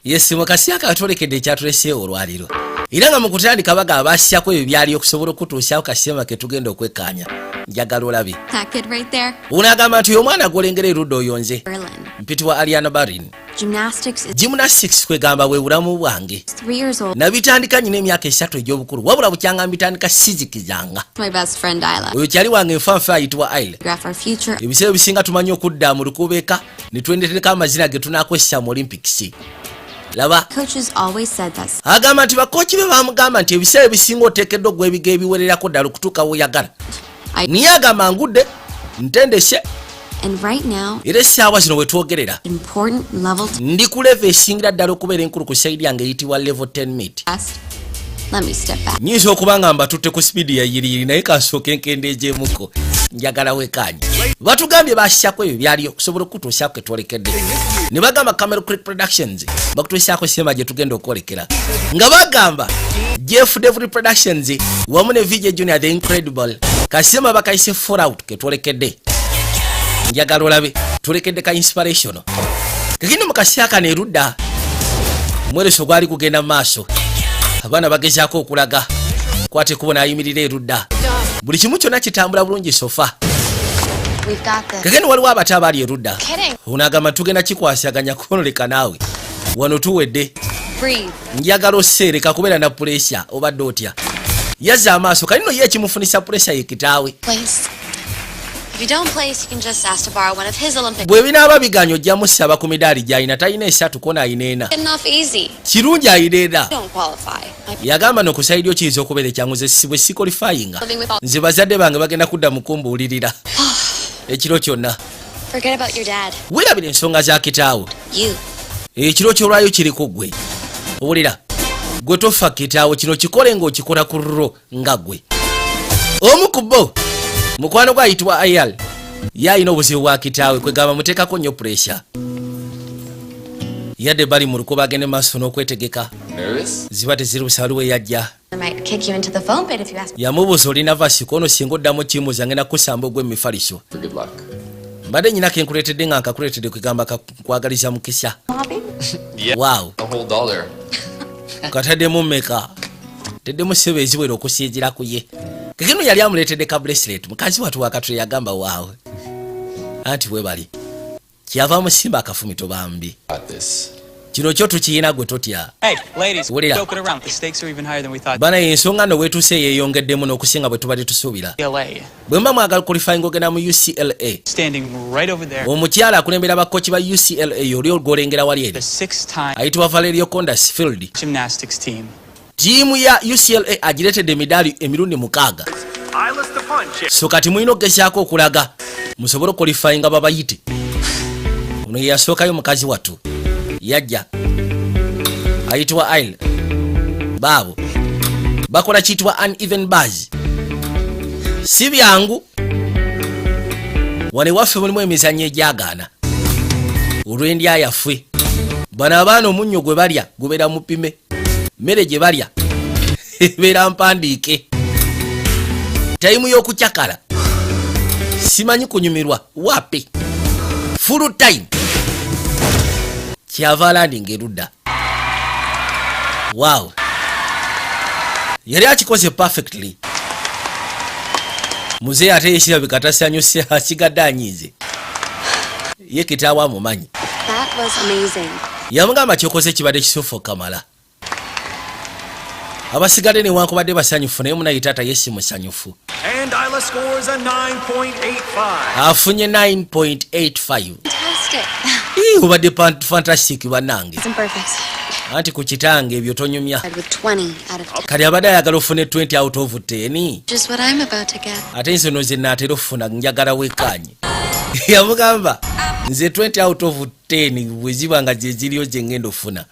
Yes, mu kaseera katwolekedde ekyatuleseewo olwaliro, era nga mu kutandika bagaba basyako ebyo byali okusobola okutuusyawo kasema ke tugenda okwekkaanya. Njagala olabe. That kid right there, Ono agamba nti omwana gwolengera erudda oyo nze. Berlin. Mpitibwa Aliana Barin. Gymnastics is Gymnastics kwegamba bwe bulamu bwange. 3 years old. Nabitandika nyina emyaka 3 egy'obukulu, wabula bukyanga mbitandika sizikizanga. My best friend Isla. Oyo kyali wange enfanfe ayitibwa Aile. Graph our future. Ebiseera ebisinga tumanyi okudda mu lukubeeka ne twendetereka amazina ge tunakwesa mu Olympics. Laba. Coaches always said that Agamba nti bakochi be bamugamba nti ebiseera ebisinga oteekeddwa ogwebiga ebiwererako ddala okutuuka weoyagala. Naye agamba ngudde ntendese. And right now, Era essaawa zino wetwogerera, important level ndi ku level esingira ddala okubeera enkulu ku side yange eyitibwa level 10 meet. Test. Let me step back. Nyinza okuba nga mbatutte ku speed ya yiriyiri, naye kansooka enkendeejemuko. Njagala wekanye. Batugambye basyako ebyo byaliyo okusobola okutuusyako ketwolekedde, ne bagamba Camel Creek Productions bakutuusyako sema gye tugenda okwolekera, nga bagamba Jeff Devry Productions wamu ne VJ Junior the Incredible. Kasema bakayise Fallout ketwolekedde. Njagala olabe, twolekedde ka inspiration kekino. Mu kaseera kano erudda omwereso gwali gugenda mu maaso, abaana bagezaako okulaga kwata ekkubo n'ayimirira erudda. Buli kimu kyonna kitambula bulungi so far. We've got this. Kakeni waliwo abato abaali erudda. Kidding. Ono agamba tugenda kikwasaganya konoleka naawe wano tuwedde. Breathe. Njagala oseereka kubeera na pressure. Obadde otya? Yazza amaaso kalino ye ekimufunisa pressure ye kitaawe. Place. If you don't place, you can just ask to borrow one of his Olympic. Bwe binaaba biganya ojja musaba ku midaali gy'alina. Talina esatu, kona ayina ena. Getting off easy. Kirungi ayina ena. Don't qualify. My Yagamba no ku side okiyinza okubeera ekyangu, nze bwe siqualifyinga, nze bazadde bange bagenda kudda mu kumbuulirira ekiro kyonna. Forget about your dad. Weerabira ensonga za kitaawo. You. Ekiro kyolwayo kiri ku ggwe. Owulira gwe, tofa kitaawo, kino kikole ng'okikola ku lulwo nga ggwe. Omu ku bo mukwano gwe ayitibwa Ayal, ye alina obuzibu bwa kitaawe, kwegamba muteekako nnyo pressure. Yadde bali mu lukuba agende maaso n'okwetegeka. Nervous? Ziba teziri waliwo eyajja. I might kick you into the foam pit if you ask. Yamubuuza oli nervous? Kono singa oddamu kimuuza ngenda kusamba ogw'emifaliso. For good luck. Mbadde nyina kenkuleetedde nga nkakuleetedde kwegamba kwagaliza mukisa. Lobby? Yeah. Waaw. A whole dollar. Kataddemu mmeka? Teddemu ssebe eziwera okusinzira ku ye. Kekino yali amuleetedde ka bracelet. Mukazi watu wakatule yagamba waawe, anti bwe bali kyava amusimba akafumito bambi. Got this. Kino kyo tukiyina, gwe totya. Hey, ladies, Wulira. joking around. The stakes are even higher than we thought. Bana, ensonga nno weetuuse yeeyongeddemu n'okusinga bwe tubadde tusuubira. LA. Bwe mba mwagala qualifying ogenda mu UCLA. Standing right over there. Omukyala akulembera bakochi ba UCLA oli ogolengera wali eri The six-time ayitibwa Valerio Condas Field. Gymnastics team. Ttiimu ya UCLA agireetedde emidaali emirundi 6. Isla Stefanchik. So kati mulina okugezaako okulaga musobole okuqualifyinga babayite. Ono ye yasookayo. Mukazi wattu yajja ayitibwa Aile. Baabo bakola kiyitibwa uneven bars. Si byangu. Wano ewaffe mulimu emizannyo egyagaana olw'endya yaffe. Bano abaana omunnyo gwe balya gubeera mupime, mmere gye balya ebeera mpandiike. Time y'okucakala simanyi kunyumirwa wape full time. Kyava alandinga erudda. Waaw, yali akikoze perfectly. Muzeeyi ate yekirabika tasanyuse, asigadde anyiize. Ye kitaawe amumanyi. That was amazing. Yamugamba kyokoze kibadde kisufu okamala. Abasigadde newankubadde basanyufu, naye munaye taata ye si musanyufu. And Isla scores a 9.85. Afunye 9.85. Fantastic. Ii, obadde fantastic bannange. Isn't perfect. Anti ku kitange ebyo tonyumya. With 20 out of 10. Kati abadde ayagala ofune 20 out of 10. Just what I'm about to get. Ate nze no ze naatera okufuna. Njagala wekkaanye. Yamugamba nze 20 out of 10 bwe ziba nga gye ziriyo gye ngenda ofuna,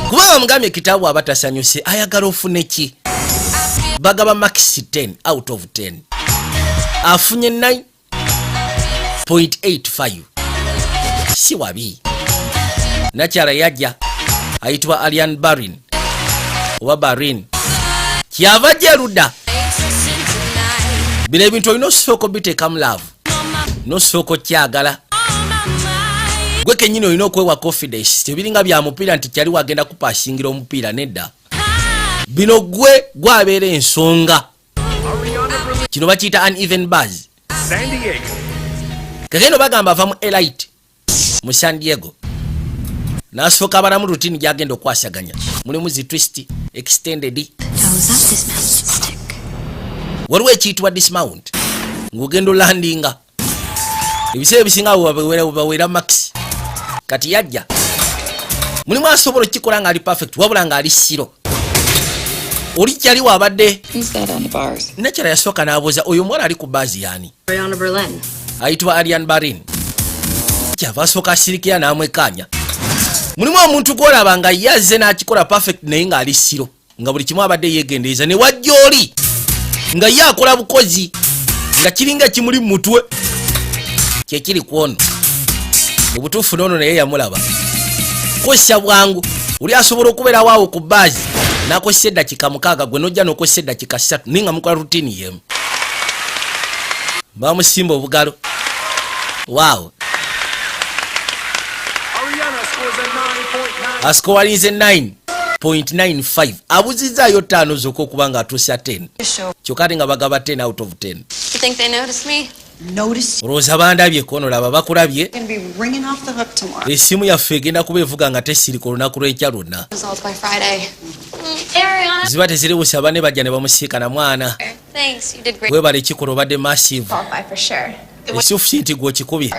kubanga mugambye kitaabu aba tasanyuse ayagala ofune ki. Bagaba max 10 out of 10, afunye 9.85, si wabi. Nakyala yajja ayitibwa Alian Barin oba Barin, kyava ajja erudda. Bino ebintu olina osooka obiteekamu love, nosooka okyagala. Gwe kennyini olina okwewa confidence. Tebiringa bya mupiira nti kyali wagenda kupassingira omupiira, nedda. Bino gwe gwabeera ensonga. Ariana Berlin, Kino bakiyita uneven bars. San Diego. Kakeno bagamba ava mu Elite mu San Diego, n'asooka abalamu routine gyagenda okwasaganya, mulimu zi twist, extended. Toes up, dismount, stick. Waliwo ekiyitibwa dismount ng'ogenda olandinga. Ebiseera ebisinga abo bawera max. Kati yajja mulimu asobola okukikola ng'ali perfect, wabula ng'ali slow. Oli kyali waabadde. Who's that on the bars? Nakyala yasooka n'abuuza, oyo omuwala ali ku bars yaani? Brianna Berlin. Ayitibwa Arian Barin. Kyava asooka asirikira n'amwekkaanya. Mulimu omuntu gwolaba nga yazze n'akikola perfect, naye ng'ali slow, nga buli kimu abadde yeegendereza, ne wajja oli nga ye akola bukozi nga kiringa kimuli mu mutwe. Kyekiri ku ono mu butuufu, n'ono naye yamulaba kozesa bwangu. Oli asobola okubeerawo awo ku bars n'akozesa eddakiika 6, gwe nojja n'okozesa eddakiika 3, naye nga mukola routine yemu. Bamusimba obugalo, waawo. Ariana scores a 9.9. Asikowalinze 9.95, abuzizaayo 5 zokka okuba nga atuusa 10, kyokka ate nga bagaba 10 out of 10. You think they noticed me? Notice Olowooza bandabye? Konolaba bakulabye. you're gonna be ringing off the hook tomorrow. Essimu yaffe egenda kuba evuga nga tesirika olunaku lw'enkya lwonna. Results by Friday. Ariana. Ziba teziribusa, banne bajja ne bamusiikana mwana. Thanks, you did great. Webala ekikola, obadde massive. Qualify for sure. Ekituufu ki nti gwe okikubye.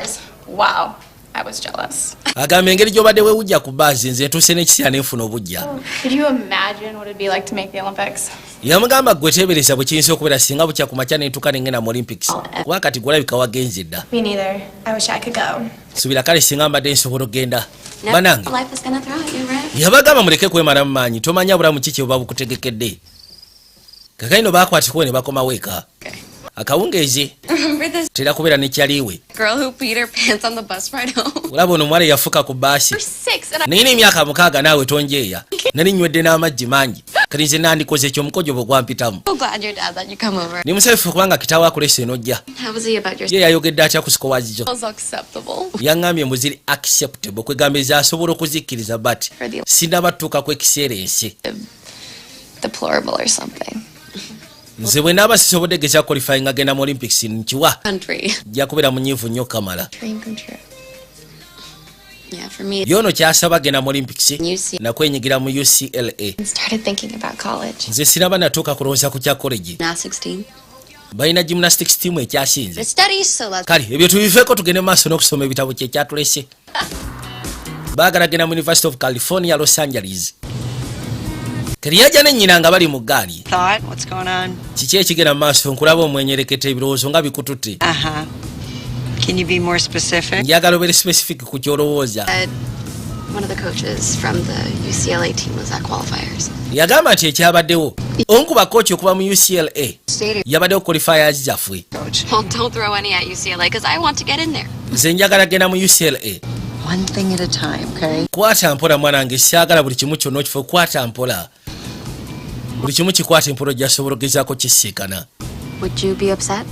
Wow, I was jealous. Agamba engeri gy'obadde weewujja ku bars, nze ntuuse n'ekiseera nenfuna obujja. Could you imagine what it'd be like to make the Olympics? Yamugamba, gwe teebereza bwe kiyinza okubeera singa bukya ku makya nentuuka nengenda mu Olympics, kuba kati gwolabika wagenze dda. Me neither. I wish I could go. Subira kale singa mbadde nsobola okgenda. Never Banange. life is gonna throw at you, right? Yabagamba muleke kwemala mu maanyi, tomanya bulamu ki kyebuba bukutegekedde. Kakaino bakwatikuwe ne bakomawo eka akawungeezi. Remember this Tera kubeera nekyaliwe. girl who peed her pants on the bus ride home? Olaba ono omuwala eyafuka ku baasi. We're 6 and I Nayina emyaka 6 naawe tonjeeya, nali nywedde n'amaggi mangi, kati nze nandikoze ekyo omukojo bwe gwampitamu. So glad your dad let you come over. Ndi musanyufu kubanga kitaawo akulesa enojja. How was he about your Ye yayogedde atya ku scores zo? was acceptable. Yaŋŋambye mbu ziri acceptable, kwegamba asobola okuzikkiriza, but sinaba tutuuka ku excellence. Deplorable or something. Nze bwe naaba sisobodde geza qualifying agenda mu Olympics nkiwa country? Nja kubeera munyiivu nnyo kamala. Dream come true. Yeah, for me, Yono kyasaba genda mu Olympics UC nakwenyigira mu UCLA. And started thinking about college. Nze sinaba natuuka kulowooza ku kya college. Now 16. Balina gymnastics team ekyasinze. The studies, so let's Kale ebyo tubiveeko, tugende mu maaso n'okusoma ebitabo. Kyekyatulese baagala genda mu University of California, Los Angeles. Kati yajja nennyina nga bali mu ggaali. Thought, what's going on? Kiki ekigenda mu maaso? Nkulaba omwenyereketa, ebirowoozo nga bikututte. Uh huh. Can you be more specific? Njagala obeere specific ku kyolowooza. One of the coaches from the UCLA team was at qualifiers. Yagamba nti ekyabaddewo, omu ku bakochi okuva mu UCLA Stadium yabaddewo qualifiers zaffe. coach. Well, don't throw any at UCLA because I want to get in there. Nze njagala genda mu UCLA. One thing at a time, okay? Kwata mpola mwanange, syagala buli kimu kyonna okifo. Kwata mpola, buli kimu kikwata empola, ojjasobola ogezaako kisiikana. Would you be upset?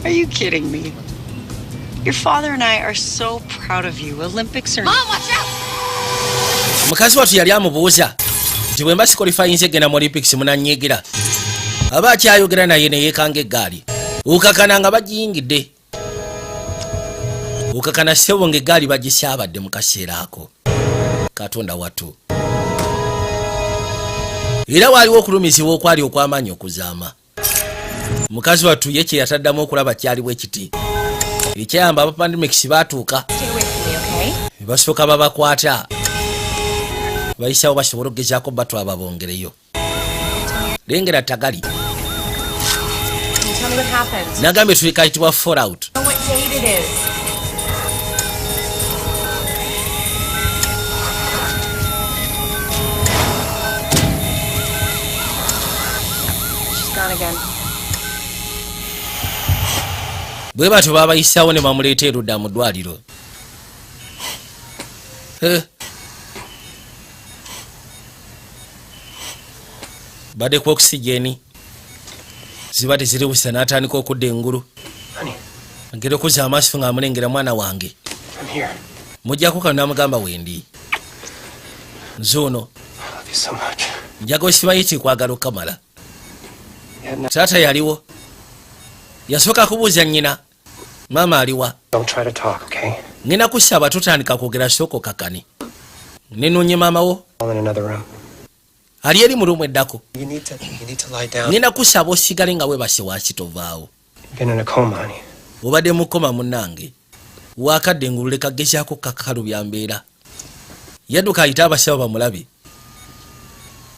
Are you kidding me? Your father and I are so proud of you. Olympics are Mom, watch out! Mukazi wattu yali amubuuza nti bwe mba siqualifyinze genda mu Olympics munanyiigira? Aba akyayogera naye neyeekanga eggaali, okakana nga bagiyingidde, okakana ssebo nga eggaali bagisyabadde mu kaseera ako. Katonda wattu, era waaliwo okulumizibwa okwali okw'amaanyi okuzaama. Mukazi wattu ye kye yataddamu okulaba kyali bwe kiti, ekyayamba aba paramedics baatuuka. Stay away from me, okay? Basooka babakwata bayisawo basobole okugezaako batwala babongereyo. Lengera tagali. Can you tell me what happened? Nagambye tuli kayitibwa fallout. Know what date it is. She's gone again. Bwe batyo babayisawo ne bamuleeta erudda mu ddwaliro. Eh. Badde ku oxygen, ziba teziribusa n'atandika okudda engulu. Honey, Ngera okuzza amaaso nga amulengera, mwana wange. I'm here. Mujjako kano namugamba, wendi nzuuno. I love you so much. Njaga osimanyi kikwagala okukamala. Yeah, no, Taata yaliwo, yasooka kubuuza nnyina, maama aliwa? Don't try to talk, okay? Ngenda kusaba tutandika kwogera, sooka okakane. Nenoonye maama wo. All in another room. Ali eri mu room eddako. You need to lie down. Ngenda kusaba osigale nga weebase wansi, tovaawo. You've been in a coma, honey. Obadde mu coma munnange, wakadde engulu leka gezaako kakalu byambeera. Yadduka ayite abasawo bamulabe.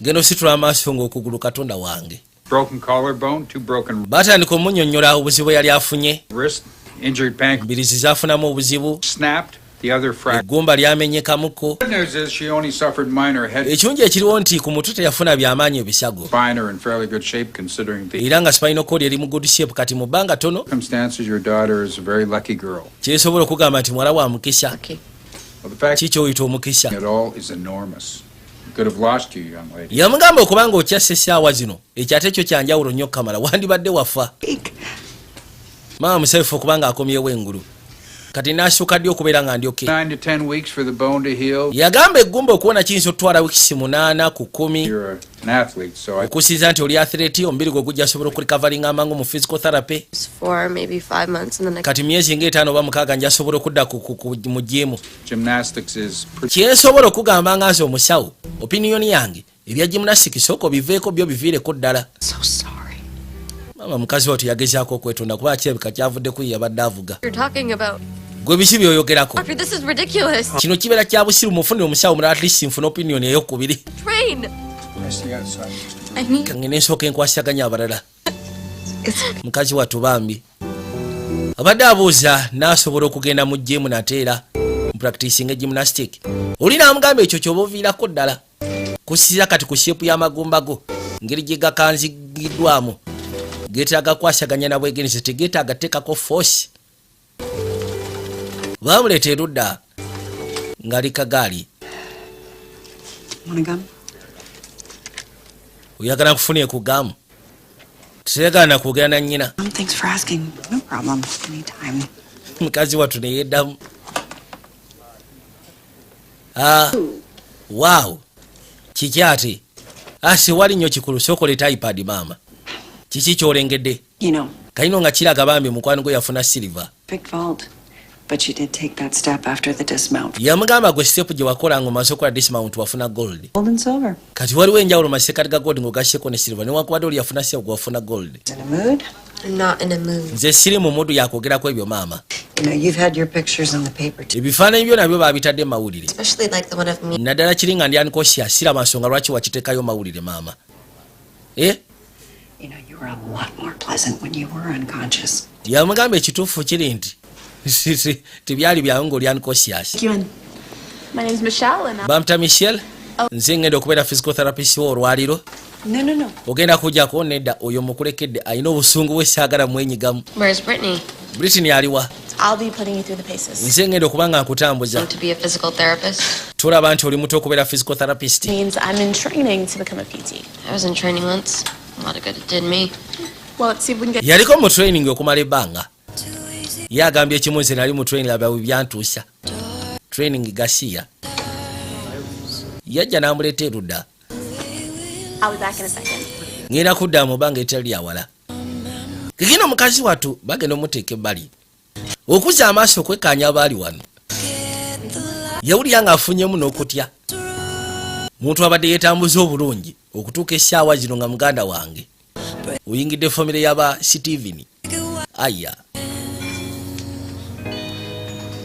Genda ositula amaaso ng'okugulu, katonda wange. Broken collarbone, two broken Batandika omunyonnyola obuzibu bwe yali afunye. wrist, injured pancreas, Mbirizi zaafunamu obuzibu. snapped, the other fractured. Eggumba lyamenyekamuko. Good news is she only suffered minor head Ekirungi ekiriwo nti ku mutwe teyafuna byamaanyi ebisago. spine are in fairly good shape considering the Era nga spinal cord eri mu good shape kati mu bbanga tono. circumstances. Your daughter is a very lucky girl. Kyesobola okugamba nti muwala wa mukisa. Lucky. Well, the fact Ki kyoyita omukisa? at all is enormous. We could have lost you, young lady. Yamugamba okubanga okyassa essaawa zino, ekyo ate kyo kyanjawulo nnyo kamala wandibadde wafa. Maama musanyufu okubanga akomyewo engulu. Kati n'asooka ddi okubeera nga ndyoke? 9 to 10 weeks for the bone to heal. Yagamba eggumba okuwona kiyinza okutwala wiikisi 8 ku 10. You're an athlete, so I Okusinza nti oli athlete, omubiri gwe gujja sobola okurecoveringa amangu mu physical therapy. 4, maybe 5 months, and then I Kati myezi ngaetaano oba 6 njasobola okudda mu gym. Gymnastics is pretty Kyensobola okugamba nga nze omusawo, opinion yange, ebya gymnastics sooka obiveeko, byo biviireko ddala. So sorry. Maama mukazi watu yagezaako okwetonda kuba kirabika kyavudde ye yabadde avuga. You're talking about. Gwe biki byoyogerako? Doctor, this is ridiculous. Kino kibeera kya busiru. Mufunire omusawo mulala, at least nfune opinion eyokubiri. Train. I see outside. I need. Kange nensooka enkwasaganya abalala. Mukazi wattu bambi abadde abuuza n'asobola okugenda mu gym nate era mupracticinga gymnastic. Oli n'amugamba ekyo kyoba oviirako ddala kusiza kati ku shape y'amagumba go, ngeri gye gakanzigiddwamu geetaaga kwasaganya na bwegendereza, tegeetaaga teekako force. Bamuleeta erudda ng'ali kagaali. Want a gum? Oyagala nkufunire ku gum? Teyagala nakwogera na nnyina. Thanks for asking. No problem. Anytime. Mukazi wattu neyeddamu. Ah, waaw, kiki ate? Asi wali nnyo kikulu, sooka iPad. Maama, kiki kyolengedde? You know, Kalino nga kiraga bambi mukwano gwe yafuna silver. Big vault. But you did take that step after the dismount. Yamugamba gwe step gye wakola nga omaze okukola dismount wafuna gold. Gold and silver. Kati waliwo enjawulo masekati ga gold ng'ogasseko ne silver, newankubadde oli yafuna silver, gwe wafuna gold. In a mood? I'm not in a mood. Nze siri mu mood yakwogerako ebyo, maama. You know, you've had your pictures in the paper too. Ebifaananyi byo nabyo babitadde mu mawulire. Especially like the one of me. Naddala kiri nga ndi unconscious, siraba nsonga lwaki wakiteekayo mawulire, maama, eh? You know, you were a lot more pleasant when you were unconscious. Yamugamba ekituufu kiri nti tebyali byangu ng'oli unconscious. You in. My name's Michelle, and Bamuta Michelle, nze ngenda okubeera physical therapist wo olwaliro. No. Ogenda kujjako? Nedda, oyo mukulekedde, alina obusungu bwe saagala mwenyigamu. Where's Brittany? Britain aliwa? I'll be putting you through the paces. Nze ngenda okuba nga nkutambuza. To be a physical therapist. Tolaba nti oli muto okubeera physical therapist? Means I'm in training to become a PT. I was in training once. A lot of good it did me. Well, let's see if we can get Yaliko mu training okumala ebbanga. Ye agambye ekimu, nze nali mu training, laba bwe byantuusa training gasiya. Yajja n'amuleeta erudda. I'll be back in a second. Ngenda kudda mu bbanga etali lyawala. Kikino mukazi wattu bagenda omuteeka ebbali okuzza amaaso okwekkaanya abaali wano. Yawulira ng'afunyemu n'okutya, muntu abadde yeetambuza obulungi okutuuka essaawa zino nga muganda wange oyingidde famire y'aba Steven aya.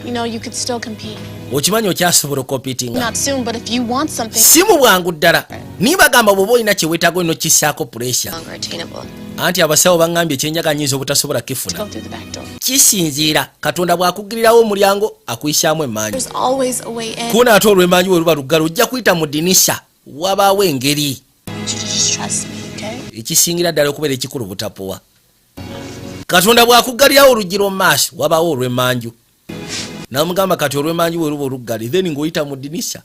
You know, you could still compete. Okimanyi okyasobola okucompetinga. Not soon, but if you want something, Si mu bwangu ddala, niye bagamba bw'oba olina kyeweetaaga olina okukissaako pressure. Longer attainable. Anti abasawo baŋŋambye ekyenjaga nyinza obutasobola kifuna. Go through the back door. Kisinziira Katonda bw'akugirirawo omulyango akuyisaamu emmanju. There's always a way in. Kuona ate olw'emanju bwe luba luggalo ojja kuyita mu ddinisa, wabaawo engeri. I need you to just trust me, okay? Ekisingira ddala okubeera ekikulu butapowa. Katonda bw'akuggalirawo oluggi lw'omu maaso wabaawo olw'emmanju. Namugamba kati olw'emmanju bwe luba oluggale then ng'oyita mu ddinisa,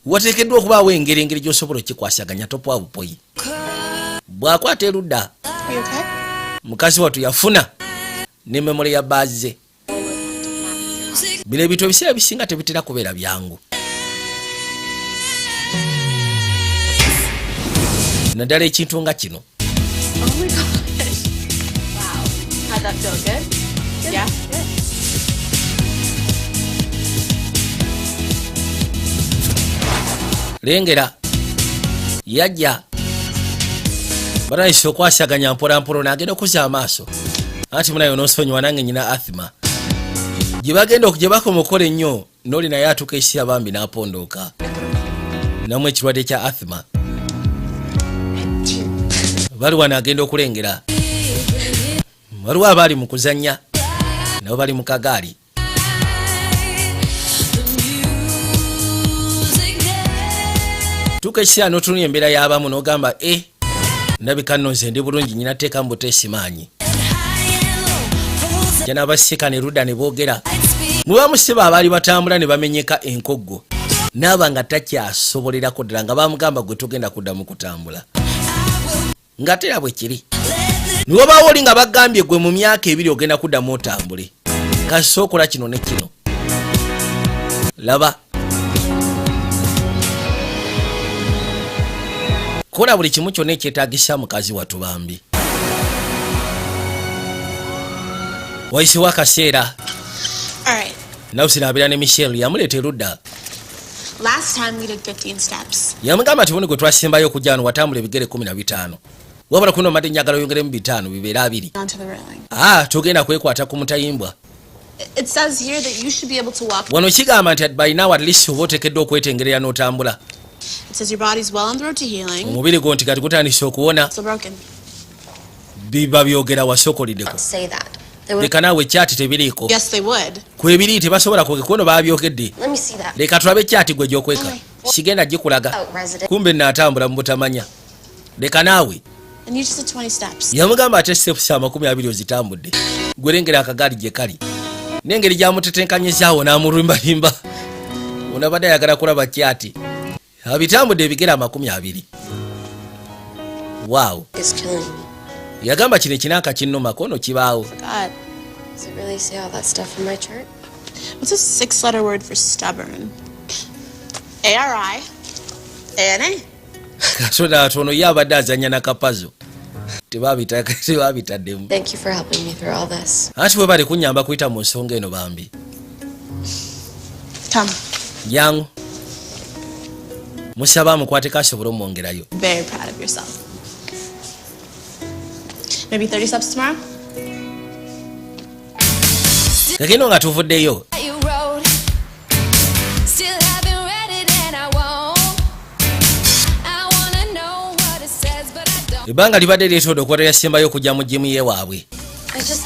wateekeddwa okubaawo engeri, engeri gy'osobola okikwasaganya. Topowa bupoyi. Bw'akwata erudda. Are you okay? Mukazi wattu yafuna ne memory ya baze. Bino ebintu ebiseera bisinga tebitera kubeera byangu, naddala ekintu nga kino. Oh my gosh. Wow. How'd that feel? Good? Yeah? Good. Lengera yajja batandise okwasaganya mpolampola, nagenda okuzza amaaso anti munayo nosonyiwa nange nyina asthma. Gye bagenda gye bakoma okukola ennyo n'oli naye atuuka ekiseera bambi n'apondooka namu ekirwadde kya asthma. Bali wano agenda okulengera waliwo abaali mu kuzannya nabo bali mu kagaali. Tuuka ekiseera n'otunula embeera y'abamu n'ogamba, e ndabika nno nze ndi bulungi, nyina teeka mu buteesi maanyi jja n'abasika ne ludda ne boogera mubamu ssebo abaali batambula ne bamenyeka enkoggo naaba nga takyasobolerako ddala, nga bamugamba gwe togenda kudda mu kutambula, nga tera bwe kiri. Niwabaawo oli nga bagambye gwe mu myaka 2 ogenda kuddamu otambule, kasita okola kino ne kino. Laba kola buli kimu kyonna ekyetaagisa mukazi wattu bambi. Wayisewo akaseera. All right. Nawusi abeera ne Michelle yamuleeta erudda. Last time we did 15 steps. Yamugamba nti buno gwe twasembayo okujja wano watambula ebigere 15, wabula kuno mbadde njagala oyongeremu 5 bibeere 20. Onto the railing. Aa, togenda kwekwata ku mutayimbwa. It says here that you should be able to walk. Wano kigamba nti by now at least oba oteekeddwa okwetengerera n'otambula. It says your body's well on the road to healing. Omubiri gwo nti kati gutandise okuwona. Still broken. Biba byogera wasokoliddeko. Say that. They would. Leka naawe, chart tebiriiko. Yes, they would. Kwebiri tebasobola kwogera kuno babyogedde. Let me see that. Leka tulabe chart gwe gy'okweka, sigenda gikulaga. Oh, resident. Kumbe naatambula mu butamanya, leka naawe. And you just did 20 steps. Yamugamba ate steps 20 ozitambudde, gwerengera akagaali gye kali n'engeri gyamutetenkanyizaawo n'amulumbalimba. Onabadde ayagala kulaba chart abitambudde ebigere 20. Waawo. Is killing me. Yagamba kino ekinanka kinnumako ono kibaawo. God. Does it really say all that stuff in my chart? What's a 6 letter word for stubborn? A R I A N A. Katonda atono ye abadde azannya nakapazo tebabitaddemu. Thank you for helping me through all this. Anti bwe bali kunnyamba kuyita mu nsonga eno bambi. Come. Jangu musaba amukwateko asobole omwongerayo. Very proud of yourself. Maybe 30 steps tomorrow? Kakino nga tuvuddeyo. You wrote. Still haven't read it and I won't. I wanna know what it says, but I don't. Ebbanga libadde lyetodde okuba teyasembayo okujja mu gym yewaabwe. I just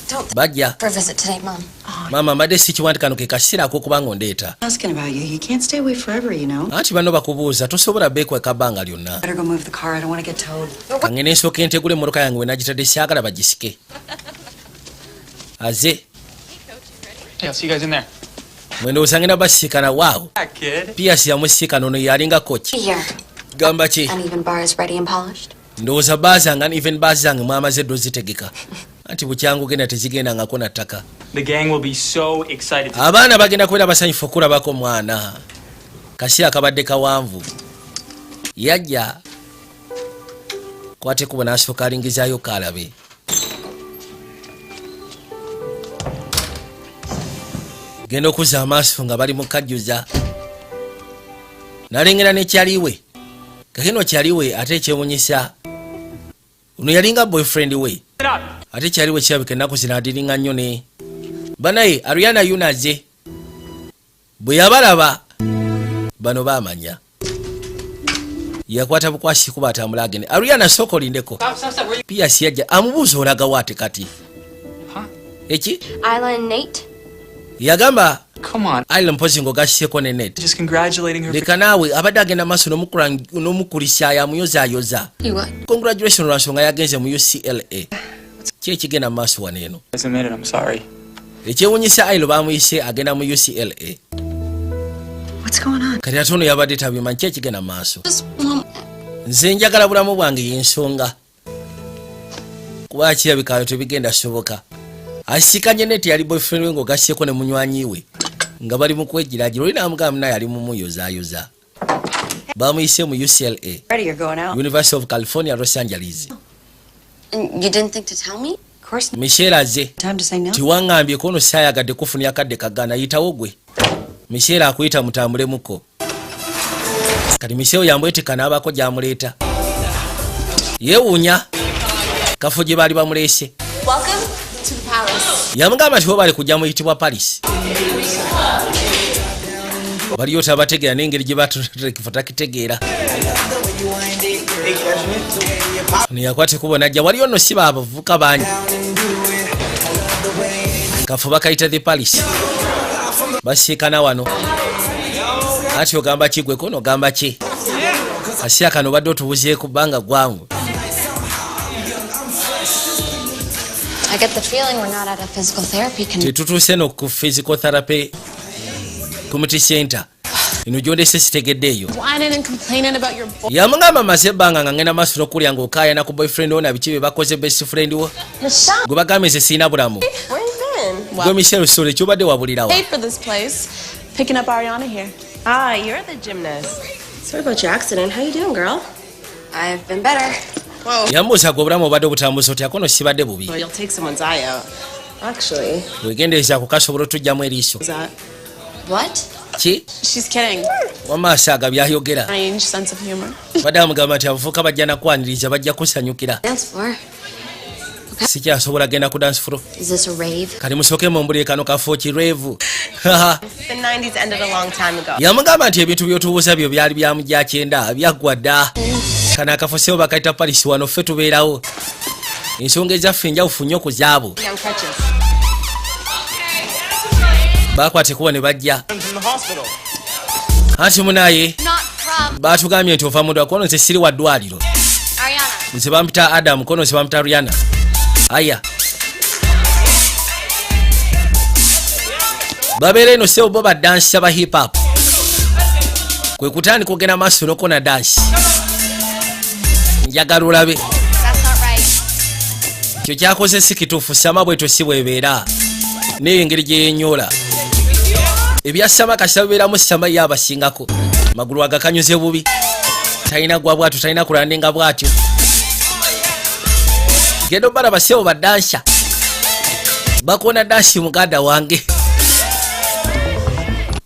don't Bajja. for a visit today, Mom. Maama mbadde sikiwa nti kano ke kaseera ak'okuba nga ondeeta. Asking about you. You can't stay away forever, you know. Anti banno bakubuuza, tosobola beekweka bbanga lyonna. Better go move the car. I don't want to get towed. Kange nensooka entegula emmotoka yange we nagitadde, syagala bagisike aze. Hey, I'll see you guys in there. Mwendowooza ngenda basisikana waawo. Back, kid. Piasi yamusisikana ono yalinga coach. Here. Gamba ki? Uneven bar is ready and polished. Ndowooza baazanga even baazange mwamaze eddo zitegeka anti bukyangu genda tezigendangako na ttaka. The gang will be so excited. Abaana bagenda kubeera basanyufu okulabako mwana kaseera kabadde kawanvu. Yajja kwate kubo n'asooka alingizaayo kaalabe. Genda okuzza amaaso nga bali mu kajjuza n'alengera nekyaliwe kakino kyaliwe ate ekyewunyisa ono yalinga boyfriend we ate kyaliwe kirabika ennaku zino adiringa nnyo ne banaye Ariana yunaze. Bwe yabalaba bano baamanya yakwata bukwasi kuba atambula agende. Ariana sooka olindeko. Stop, stop, stop. Where you? Piasi yajja amubuuza olagawo ate kati eki? Isla and Nate? Yagamba Come on. Isla mpozi ng'ogasseko ne Nate. Just congratulating her. For Leka naawe, abadde agenda maaso n'omukulisaayo amuyozaayoza. You what? Congratulation lwa nsonga yagenze mu UCLA. Ki ekigenda mu maaso wano eno? a minute. I'm sorry. Ekyewunyisa Ailo bamuyise agenda mu UCLA. What's going on? Kati ate ono yabadde tabimanyi ki ekigenda mu maaso. Just want Nze njagala bulamu bwange y'ensonga kuba kirabikayo tebigenda soboka. Asikanye Nate yali boyfriend we ng'ogasseko ne munywanyi we. Nga bali mu kwegiragira, oli namugamba naye ali mumuyozaayoza. Bamuyise mu UCLA. Ready, you're going out. University of California, Los Angeles. And you didn't think to tell me? Of course not. Michelle aze. Time to say no. Tiwaŋŋambye kono saayagadde kufunira kadde kagaana. Yitawo gwe Michelle akuyita mutambulemuko. Kati Michelle yambwetika n'abaako gy'amuleeta, yeewuunya kafo gye baali bamuleese. Welcome to the palace. Yamugamba nti bo bali kujja muyitibwa Paris, baliyo tabategeera n'engeri gye batekifo takitegeera. Ono yakwata ekubo najja. Waliyo nno si baabavubuka bangi, kafo bakayita the Palace. Basiikana wano ati ogamba ki gwe kono ogamba ki kaseera kano obadde otubuzeeku bbanga gwangu. I get the feeling we're not at a physical therapy con- Tetutuuse no ku physical therapy community center eno gyondese sitegedde eyo. Whining and complaining about your boy. Yamugamba maze ebbanga nga ngenda maaso n'okulya ng'okaayana ku boyfriend wo na biki bye bakoze best friend wo. Michelle! Gwe bagambye nze sirina bulamu. Where you been? Gwe Michelle Sole kyobadde wabulirawa? Paid for this place. Picking up Ariana here. Ah, you're the gymnast. Sorry about your accident. How you doing, girl? I've been better. Whoa. Yambuuza gwe obulamu obadde obutambuza otya kono sibadde bubi. Well, you'll take someone's eye out. Actually, Wegendereza ku kasobola otujjamu eriiso. is that? What? Ki? She's kidding. Wamaaso aga byayogera. Strange sense of humor. Badde amugamba nti abavubuka bajja nakwaniriza, bajja kusanyukira. Dance floor. Sikyasobola genda ku dance floor. Is this a rave? Kati musooke mumbulire kano kafo ki rave? The 90s ended a long time ago. Yamugamba nti ebintu byotubuuza byo byali bya mujja kyenda, byaggwa dda. Kano akafo sebo bakayita Paris, wano ffe tubeerawo, ensonga ezaffe enjawufu nnyo ku zaabo. On crutches. Bakwata ekubo ne bajja. From the hospital. Anti munaye Not from batugambye nti ova mudwa kono nze siri wa ddwaliro. Ariana. Nze bampita Adamu, kono nze bampita Riana. Aya babeera eno sebo bo badansa ba hip hop, kwe kutandika ogenda maaso nokona dansi. Njagala olabe. That's not right. Kyo kyakoze si kituufu. Sama bwetyo si bwebeera neyo engeri gye yenyoola ebya sama kasita bibeeramu sama ye abasingako magulu agakanyuze bubi, talina gwa bwatyo, talina kulandinga bwatyo. Genda obalaba sebo badansa bakoona dansi. Muganda wange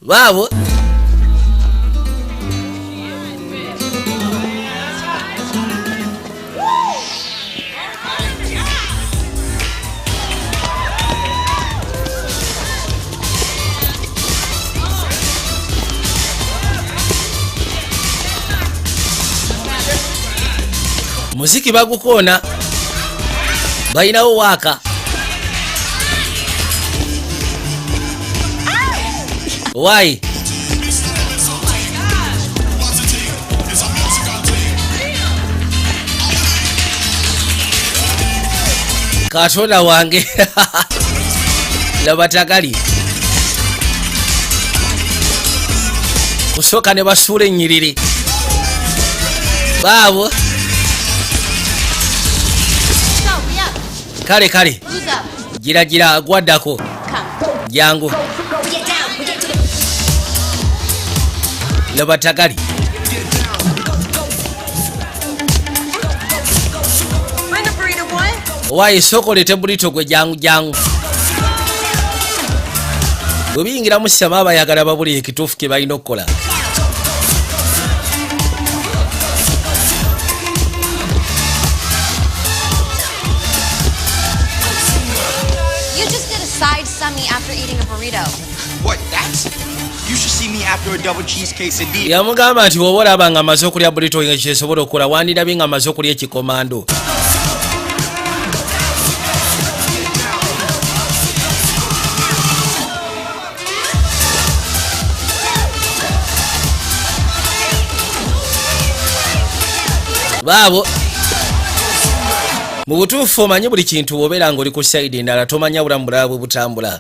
baabo. Muziki bagukoona, balinawo waaka waayi. Katonda wange, laba tagali kusooka ne basuula ennyiriri baabo. So, we up. Kale kale. Who's up? Gira gira gwaddako. Come. Jangu. We get down. We get to the. Laba tagali. Bring a burrito, boy. Owaaye sooka oleete burrito gwe, jangu jangu. Bwe biyingiramu sama abayagala babuli ekituufu kye balina okukola. You just did a side summy after eating a burrito. What? That's. You should see me after a double cheese quesadilla. Yamugamba nti bw'oba olaba nga amaze okulya burrito nga kyesobola okukola, wandirabye nga amaze okulya ekikomando. Baabo mu butuufu omanyi buli kintu bw'obeera ng'oli ku side endala tomanya bulamu bulala bwe butambula.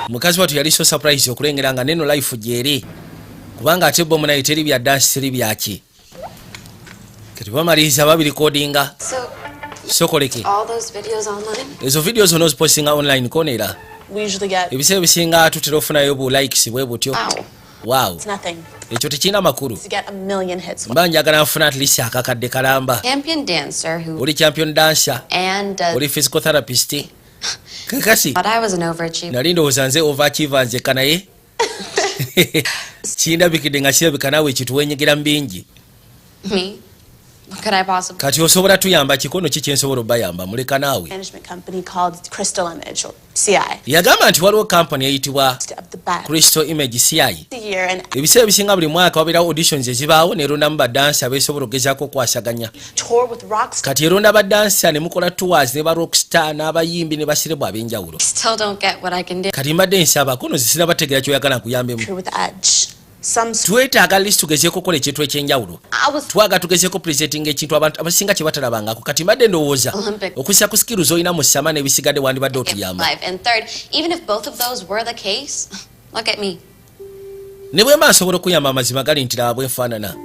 Mukazi wattu yali so surprise okulengera nga neno life gyeri, kubanga ate bo munaye teri bya dansi, teri byaki. Kati bamaliriza babirikodinga. So, Sokoleke. all those videos online? Ezo video zonna ozipostinga online konera? We usually get Ebiseera ebisinga tutera ofunayo bu likes bwe butyo. Wow. It's nothing Ekyo tekirina makulu. to get a million hits. Mba njagala nfuna at least akakadde kalamba. Champion dancer who Oli champion dancer, and does. oli physical therapist kakasi. But I was an overachiever. Nali ndowooza nze overachiever nzekka, naye kindabikidde nga kirabika naawe ekintu wenyigira mu bingi. Me? What could I possibly? Kati osobola tuyamba kikono ki kyensobola obayamba? Muleka naawe. Management company called Crystal Image or CI. Yagamba nti waliwo kampani eyitibwa Of the best. Crystal Image, CI. A year and Ebiseera ebisinga buli mwaka wabeerawo auditions ezibaawo, nerondamu badansa abeesobola okugezaako okwasaganya. Tour with rock Kati eronda badansa ne mukola tours ne ba rockstar n'abayimbi ne baserebu ab'enjawulo. Still don't get what I can do. Kati mbadde nsaba kono zisira bategeera kyoyagala nkuyambemu. Crew with Edge. Some Twetaaga least tugezeeko okukola ekintu ekyenjawulo. I was Twaga tugezeeko presenting ekintu abantu abasinga kye batalabangako. Kati mbadde ndowooza Olympic. okussa ku skills olina mu ssama n'ebisigadde wandibadde otuyamba. Live. And third, even if both of those were the case, look at me. Ne bwe mba nsobola okuyamba, amazima gali nti laba bwenfaanana,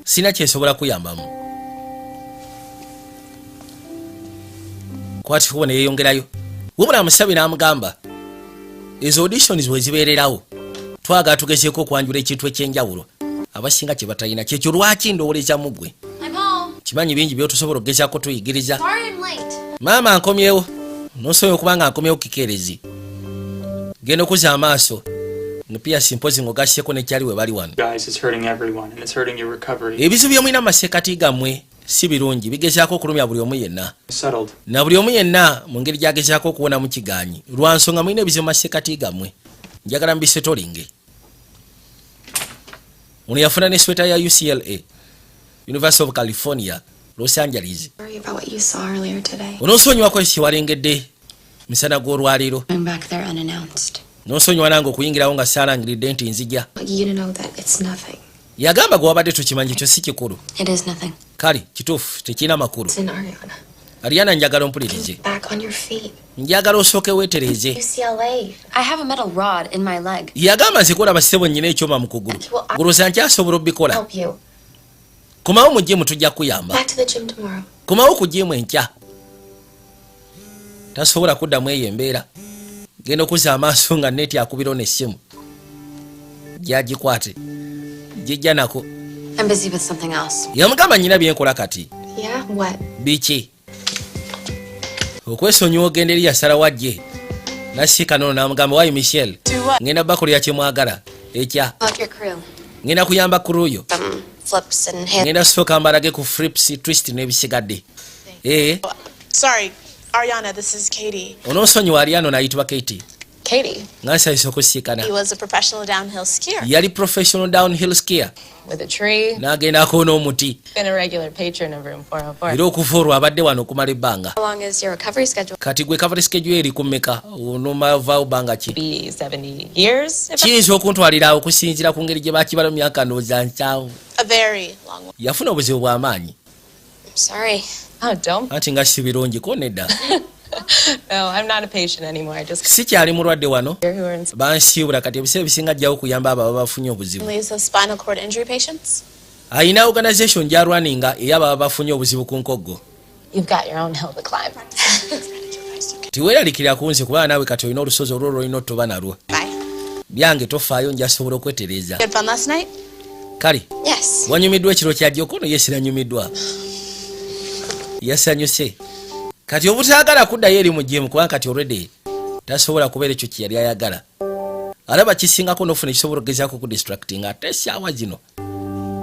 sina kyensobola kuyambamu. Kwati kubo neyeyongerayo, wabula amusabe n'amugamba ezo auditions bwe zibeererawo twagala tugezeeko okwanjula ekintu ekyenjawulo abasinga kye batalina. Kyekyo lwaki ndowoleza mu ggwe. I'm home. Kimanyi bingi byotusobola okugezaako tuyigiriza. Sorry I'm late. Maama, nkomyewo. Nosobola okuba nga nkomyewo kikeerezi, genda okuzza amaaso nopiyasi mpozi ng'ogasseko nekyali we bali wano. Guys, it's hurting everyone, and it's hurting your recovery. Ebizibu byomulina mu masekati gammwe si birungi, bigezaako okulumya buli omu yenna. Settled. Na buli omu yenna mu ngeri gy'agezaako okuwonamu kiganyi lwa nsonga mulina ebizibu mu masekati gammwe. Njagala mbisetolinge. Ono yafuna ne sweta ya UCLA, University of California, Los Angeles. Sorry about what you saw earlier today. Onoosonyiwako kiwalengedde misana gw'olwaleero. Going back there unannounced. N'osonyiwa nange okuyingirawo nga saalangiridde nti nzija. I want you to know that it's nothing. Yagamba gwe wabadde tukimanyi ekyo si kikulu. It is nothing. Kale kituufu, tekirina makulu. Listen, Ariana. Ariana, njagala ompulirize. Back on your feet. Njagala osooke weetereeze. UCLA. I have a metal rod in my leg. Yagamba nze kolaba ssebo nnyina ekyuma mu kugulu, gulooza nkyasobola obikola. Help you. Komawo mu gym, tujja kuyamba. Back to the gym tomorrow. Komawo ku gym enkya. Tasobola kuddamu eyo embeera. Genda okuzza amaaso nga neti akubira nessimu gyagikwate gijja nako. I'm busy with something else. Yamugamba nyina byenkola kati. Yeah? What? Biki? Okwesonyiwa ogenda eri yasalawo ajje nasiika nono namugamba, wayi Michelle, ngenda bakolera kyemwagala ekya. About your crew. Ngenda kuyamba crew yo. Some flips and hands. Ngenda sooka mbalage ku flips, twist n'ebisigadde ee. Sorry, Ariana, this is Katie. Onoosonyiwa Ariano, nayitibwa Katie. Katie. Nga nsanyusa okusiikana. He was a professional downhill skier. Yali professional downhill skier. With a tree. N'agendako n'omuti. Been a regular patron of room 404. Era okuva olwo abadde wano okumala ebbanga. How long is your recovery schedule? Kati gwe recovery schedule eri ku mmeka? Onomavaawo bbanga ki? Be 70 years. If Kiyinza okuntwalira okusinziira ku ngeri gye bakibala mu myaka ndowooza 70. A very long one. Yafuna obuzibu bw'amaanyi. I'm sorry. Oh, don't. Anti nga si birungi ko nedda. No, I'm not a patient anymore. I just Sikyali mulwadde wano. here who are in Bansiibula, kati ebiseera ebisinga ajjawo okuyamba abo ababa bafunye obuzibu. Families of spinal cord injury patients. Ayina organization gy'alwaninga ey'ababa bafunye obuzibu ku nkoggo. You've got your own hill to climb. Tiweeralikirira ku nze kubanga naawe kati olina olusozi olwo lwolina otoba nalwo. Byange tofaayo, njasobola okwetereeza. You had fun last night? Kale. Yes. Wanyumiddwa ekiro kyajjoko? No, ye siranyumiddwa. Yasanyuse kati obutaagala kuddayo eri mu gym kubanga kati already tasobola kubeera ekyo kye yali ayagala. Alaba kisingako nofuna ekisobola okugezaako ku distracting. Ate essaawa zino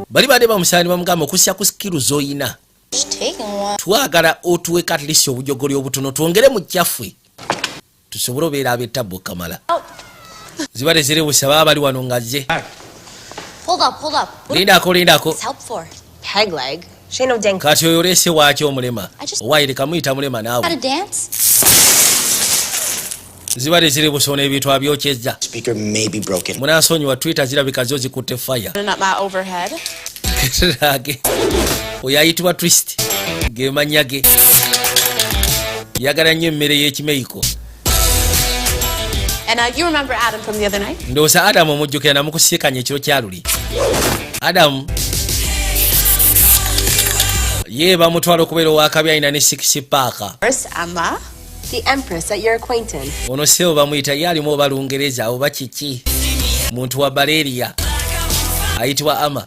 bali badde bamusaba ne bamugamba okussa ku skill z'oyina. Just taking one. Twagala otuweka at least obujogoli obutono twongere mu kyaffe tusobole obeera ab'ettabbu kamala ziba teziri busaba bali wano nga zze. Hold up, hold up. What Lindako, lindako. is help for? Peg leg. She ain't no dang. Kati oyo oleese waaki omulema? Owayire kamuyita mulema naawe. How to dance? Ziba teziri busona, ebintu abyokyezza. Speaker may be broken. Munansonyiwa, Twitter zirabika zo zikutte fire. Putting up my overhead. Age oyo ayitibwa Twist gemanya ge. Yagala nnyo emmere y'ekimeyiko. And you remember Adam from the other night? Ndowooza Adamu omujjukira, namukusiikanya ekiro kyaluli. Adamu ye bamutwala okubeera owakabi, alina ne six pack. First, Emma. The Empress at your acquaintance. Ono sebo bamuyita ye alimu oba Lungereza oba kiki, muntu wa baleeriya ayitibwa Ama.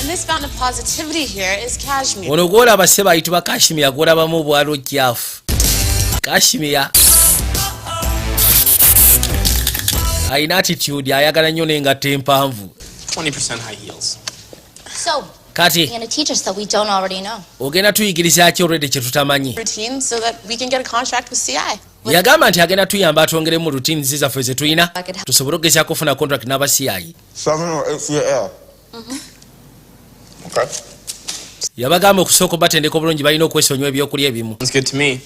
And this fountain of positivity here is Kashmir. Ono gwolaba sebo ayitibwa Kashmir, gwolabamu obwalo kyafu. Kashmir ayina attitude, ayagala nnyo n'engatto empanvu. 20% high heels. So, Kati you're gonna teach us that we don't already know. Ogenda tuyigiriza ki olwedde kye tutamanyi? Routine so that we can get a contract with CI. Yagamba nti agenda tuyamba atwongeremu routines zaffe ze tulina tusobole okugezaako okufuna contract n'aba CI. 7 or 8 for your L. Okay. Yabagamba okusooka obatendeka obulungi balina okwesonyiwa ebyokulya ebimu. Sounds good to me.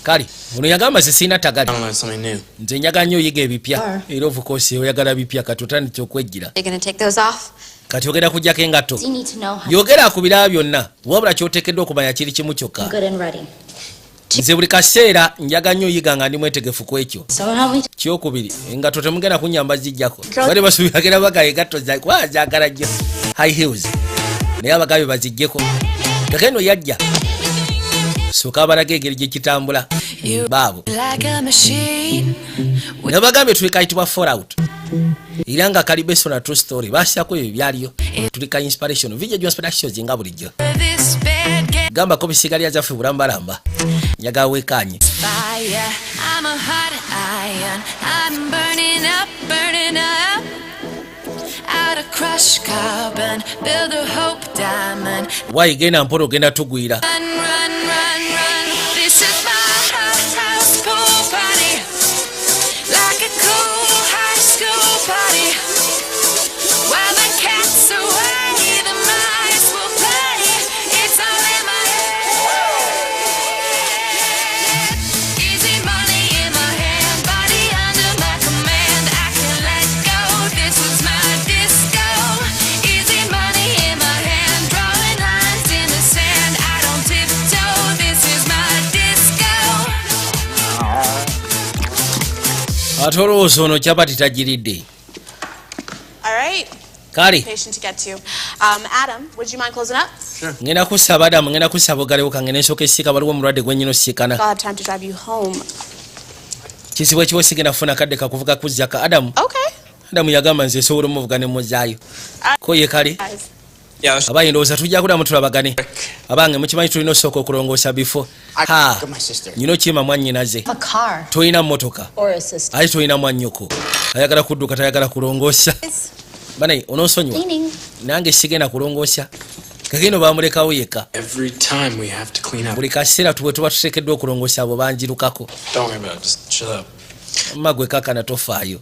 Kale ono yagamba ze sirina tagali. I don't learn something new. Nze njagala nnyo oyiga ebipya era of course oyagala bipya kati otandikye okwejjira. You're gonna take those off? Kati ogenda kujjako engatto? You need to know how Yogera ku birala byonna, wabula kyoteekeddwa okumanya kiri kimu kyokka. I'm good and ready. Nze buli kaseera njaga nnyo oyiga nga ndi mwetegefu ku ekyo. Someone help me. Kyokubiri, engatto temugenda kunyamba zijjako. Bali basuubira baga engatto kuba zaagala nnyo high heels, naye abagabe baziggyeko. Kakeno yajja sooka abalaga engeri gye kitambula baabo. Like a machine. Nabagambye tuli kayitibwa Fallout era nga kali based on a true story. Basyako ebyo byaliyo. Tuli ka Inspiration Vijja Jones Productions nga bulijjo. This bed get Gambako bisigalira zaffe bulambalamba, njagala weekanye. fire. I'm a hot iron. I'm burning up, burning up. Out of crushed carbon, build a hope diamond. Waayi genda mpola, ogenda tugwira. Run, run, run, run. This is my hot house pool party. Like a cool high school party. While the cat's away, the mice will play. It's all in my head. Easy money in my hand, body under my command. I can let go. This is my disco. Easy money in my hand, drawing lines in the sand. I don't tiptoe. This is my disco. Ate olowooza ono capati tagiridde. All right. Kale. Patient to get to. Adam, would you mind closing up? Ngenda kusaba Adamu, ngenda kusaba ogalewo kange nensooka esiika, waliwo omulwadde gwe nnyina osiikana. I'll have time to drive you home. Kizibu ekiwo sigenda kufuna kadde kakuvuga kuzza ka Adamu. Okay. Adamu yagamba nze nsobola omuvuga ne muzaayo ko ye kale. Guys. Abaye ndowooza tujja kuddamu tulabagane. Abange mukimanyi tulina osooka okulongoosa bifo ha Got my sister. nyina okiyima mwannyinaze. A car. Tolina mmotoka. Or a sister. Ate tolina mwannyoko, ayagala kudduka, tayagala kulongoosa. Banaye onoonsonyiwa. Cleaning. Nange sigenda kulongoosa kagendo bamulekawo yekka. Every time we have to clean up. Buli kaseera tubwe tuba tuteekeddwa okulongoosa abo banjirukako. Don't worry about it. Just chill out. Mma gwe kakana tofaayo.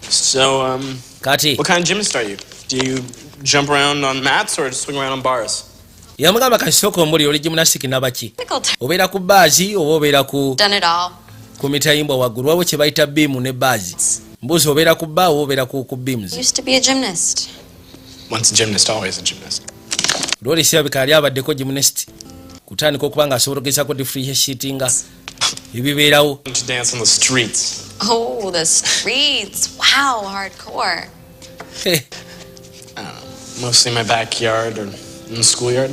So, Kati what kind of gymnast are you? Do you jump around on mats or just swing around on bars? Yamugamba kasooka omuli oli gymnastic nabaki, obeera ku bars oba obeera ku Done it all. ku mitayimbwa waggulu? Waliwo kye bayita beam ne bars. Mbuuzi obeera ku bar oba obeera ku beams? Used to be a gymnast. Once a gymnast, always a gymnast. Lwoli sirabika yali abaddeko gymnast kutandika okuba nga asobola ogezaako differentiatinga ebibeerawo. To dance on the streets. Oh, the streets. Wow, hardcore. Mostly in my backyard or in the schoolyard.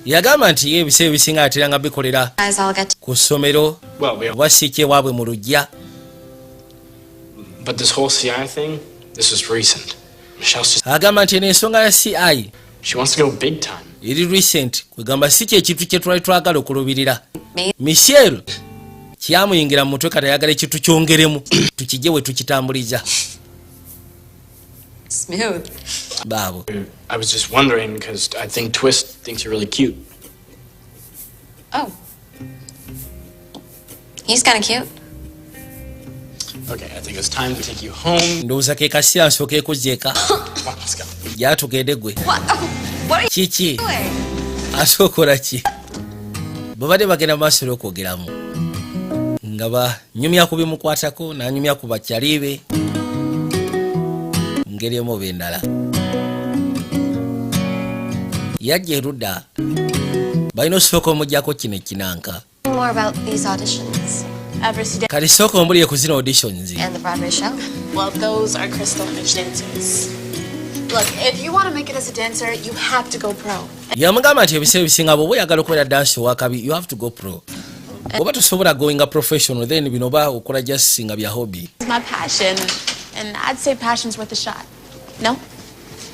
Yagamba nti ye ebiseera ebisinga ateranga bikolera Guys all get ku ssomero Well, we oba siiki ewaabwe mu luggya. But this whole CI thing, this is recent. Michelle's just Agamba nti eno ensonga ya CI she wants to go big time. Eri recent, kwegamba si kyekintu kye twali twagala okulubirira. Me. Michelle kyamuyingira mu mutwe, kati ayagala ekintu kyongeremu tukijje we tukitambuliza. Smooth. Baabo. I was just wondering because I think Twist thinks you're really cute. Oh. He's kind of cute. Okay, I think it's time to take you home. Ndowooza ke kaseera nsooka ekuzza eka. Come on, let's go. Gyatugende gwe. What? What are you Kiki? doing? Ate okola ki? Bwe bagenda maaso n'okwogeramu nga banyumya ku bimukwatako n'anyumya ku bakyali be ngeri emu oba endala, yajja erudda balina osooka omugyako kino ekinanka. More about these auditions Ever see Kati sooka ombulire ku zino auditions. And the Broadway show. Well, those are crystal image dancers. Look, if you want to make it as a dancer, you have to go pro. Yamugamba nti ebiseera ebisinga bw'oba oyagala okubeera dansi owakabi, you have to go pro. Oba tosobola goinga professional, then bino oba okola just nga bya hobby. It's my passion, and I'd say passion's worth a shot. No?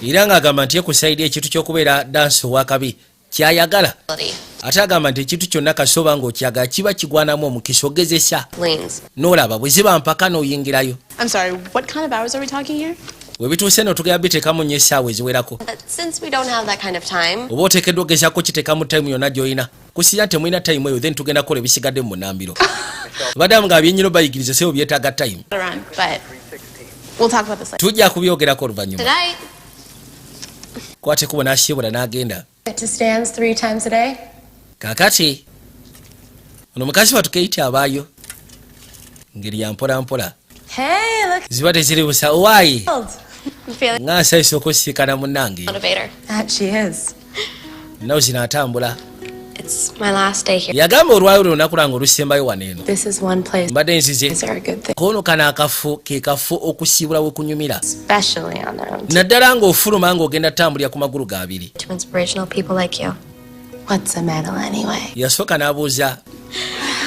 Era ng'agamba nti ye ku side ekintu ky'okubeera dancer owakabi kyayagala, ate agamba nti ekintu kyonna kasoba ng'okyagala kiba kigwanamu omukisa ogezesa Lanes. n'olaba bwe ziba mpaka n'oyingirayo. I'm sorry, what kind of hours are we talking here? We bituuse no tugenda biteekamu nnyo essaawa eziwerako. But since we don't have that kind of time, Oba oteekeddwa ogezaako kiteekamu time yonna gy'olina kusiza nti temulina time eyo, then tugenda kukola ebisigadde mu munambiro. Baddamu nga byenyino bayigiriza sebo byetaaga time. Around, but we'll talk about this later. Tujja kubyogerako oluvannyuma. Tonight. Kwate kubo n'asiibula n'agenda. Get to stands three times a day. Kaakati ono mukazi wattu Keiti abaayo ngeri ya mpola mpola. Hey, look. Ziba teziri busa owaayi. I'm feeling Nga nsanyusa okusisikana munnange. motivator. That she is. Nawo zino atambula. It's my last day here. Yagamba olwayo lunaku lwange olusembayo wano eno. This is one place Mbadde nzize are a good thing, kono kano akafo ke kafo okusiibula we kunyumira, especially on their own. Naddala ng'ofuluma ng'ogenda tambulira ku magulu gabiri. To inspirational people like you. What's a medal anyway? Yasooka n'abuuza,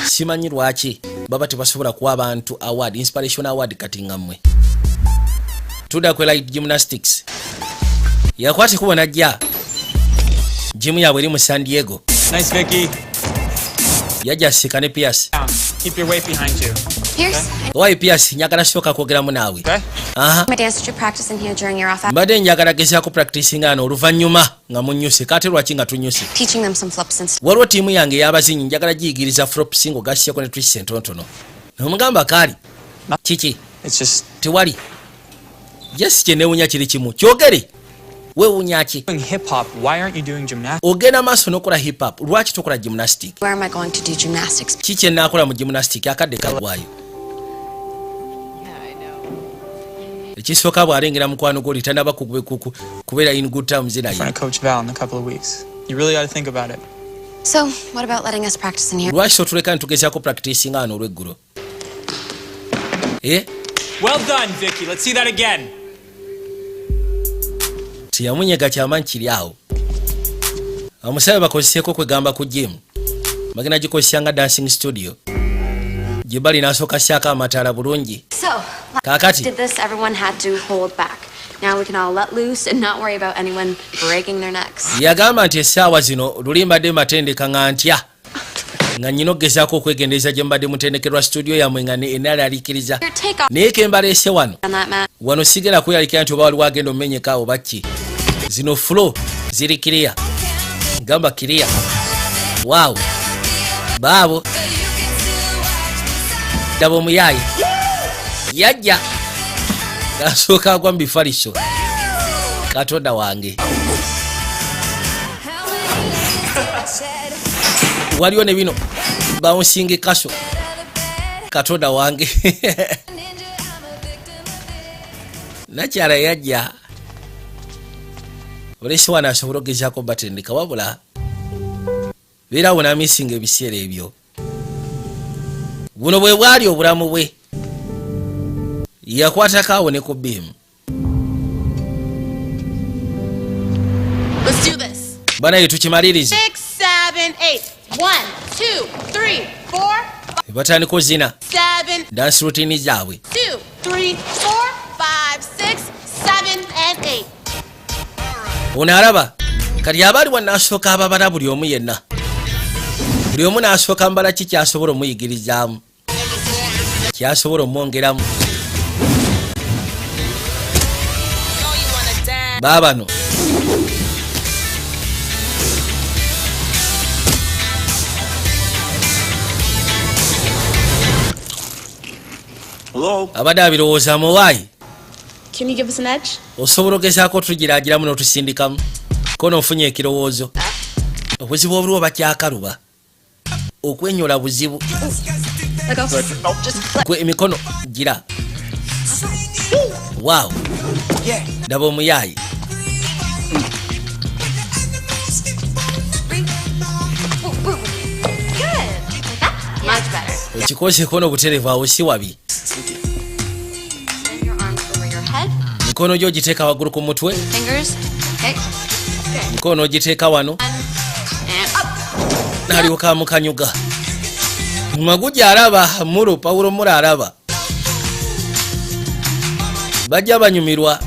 simanyi lwaki baba tebasobola kuwa abantu award, inspiration award. Kati nga mmwe tudda ku Elite Gymnastics. Yakwata ekubo najja gym yaabwe eri mu San Diego. Nice, Vicky. Yajja asika ne Pias. Down. Keep your weight behind you. Pierce, Owayi Pias, njagala sooka kwogeramu naawe. Aha. my dance teacher practicing here during your off hours, Mbadde njagala gezaako practicing ano oluvannyuma nga munnyuse. Kate lwaki nga tunyuse? Teaching them some flips and stuff. Waliwo ttiimu yange ey'abazinyi, njagala giyigiriza flops ng'ogasseko ne twist entonotono. Nomugamba kaali kiki? It's just Tewali jesi kyenewunya kiri kimu kyogere weewunya ki? Doing hip hop. Why aren't you doing gymnastics? Ogenda maaso n'okola hip hop, lwaki tokola gymnastic? Where am I going to do gymnastics? Ki kyenaakola mu gymnastic? Akadde kaggwayo. Ekisooka bw'alengera mukwano gwoli tanaba kubeera in good terms In naye. front of Coach Val in a couple of weeks. You really ought to think about it. So, what about letting us practice in here? Lwaki totuleka nitugezaako practicing ano olweggulo? Eh? Well done, Vicky. Let's see that again. Teyamunyega kyamanyi kiri awo omusabe bakozeseeko kwegamba ku gym bagenda gikozesa nga dancing studio gye bali n'asooka syako amataala bulungi. So, Kaakati. did this, everyone had to hold back. Now we can all let loose and not worry about anyone breaking their necks. Yagamba nti essaawa zino luli mbadde matendeka nga ntya nga nyina okugezaako okwegendereza gye mbadde mutendekerwa studio yammwe nga enaalaliikiriza, Take off naye ke mbaleese wano on that mat. wano sigera kweyalikira nti oba waliwo agenda omumenyeka oba ki. Zino floor ziri clear, gamba clear. Waawo baabo ddaba omuyaayi yajja nasooka agwa mu bifaliso. Katonda wange, waliwo ne bino bouncing castle. Katonda wange, nakyala yajja olesi wano asobole okugezaako batendeka wabula beera awo namisinga ebiseera ebyo. Buno bwe bwali obulamu bwe yakwatako awo ne ku beam. Let's do this. Banaye tukimalirize. Six, seven, eight. One, two, three, four, Batandika ozina seven, dance routine zaabwe. Two, three, four, five, six, seven, and eight. Ono alaba kati abaali wanasooka ababala buli omu yenna, buli omu n'asooka mbala ki kyasobola omuyigirizaamu, kyasobola omwongeramu. Baabano Hello? abadde abirowoozaamu waayi. Can you give us an edge? Osobola ogezaako otugiraagiramu n'otusindikamu kono ofunye ekirowoozo. Obuzibu obuliwo bakyakaluba okwenyola buzibu. Let go. Just let Gwe emikono gira waawo. Ndaba omuyaayi. Good. Like that? Much better. Okikozeeko n'obutereevu awo si wabi. Bend your arms over your head. Mikono gyo ogiteeka waggulu ku mutwe. Fingers. Okay. Mikono ogiteeka wano. And up. N'alyoka amukanyuga. Maguja alaba Muro, Paulo Muro alaba. Bajja banyumirwa.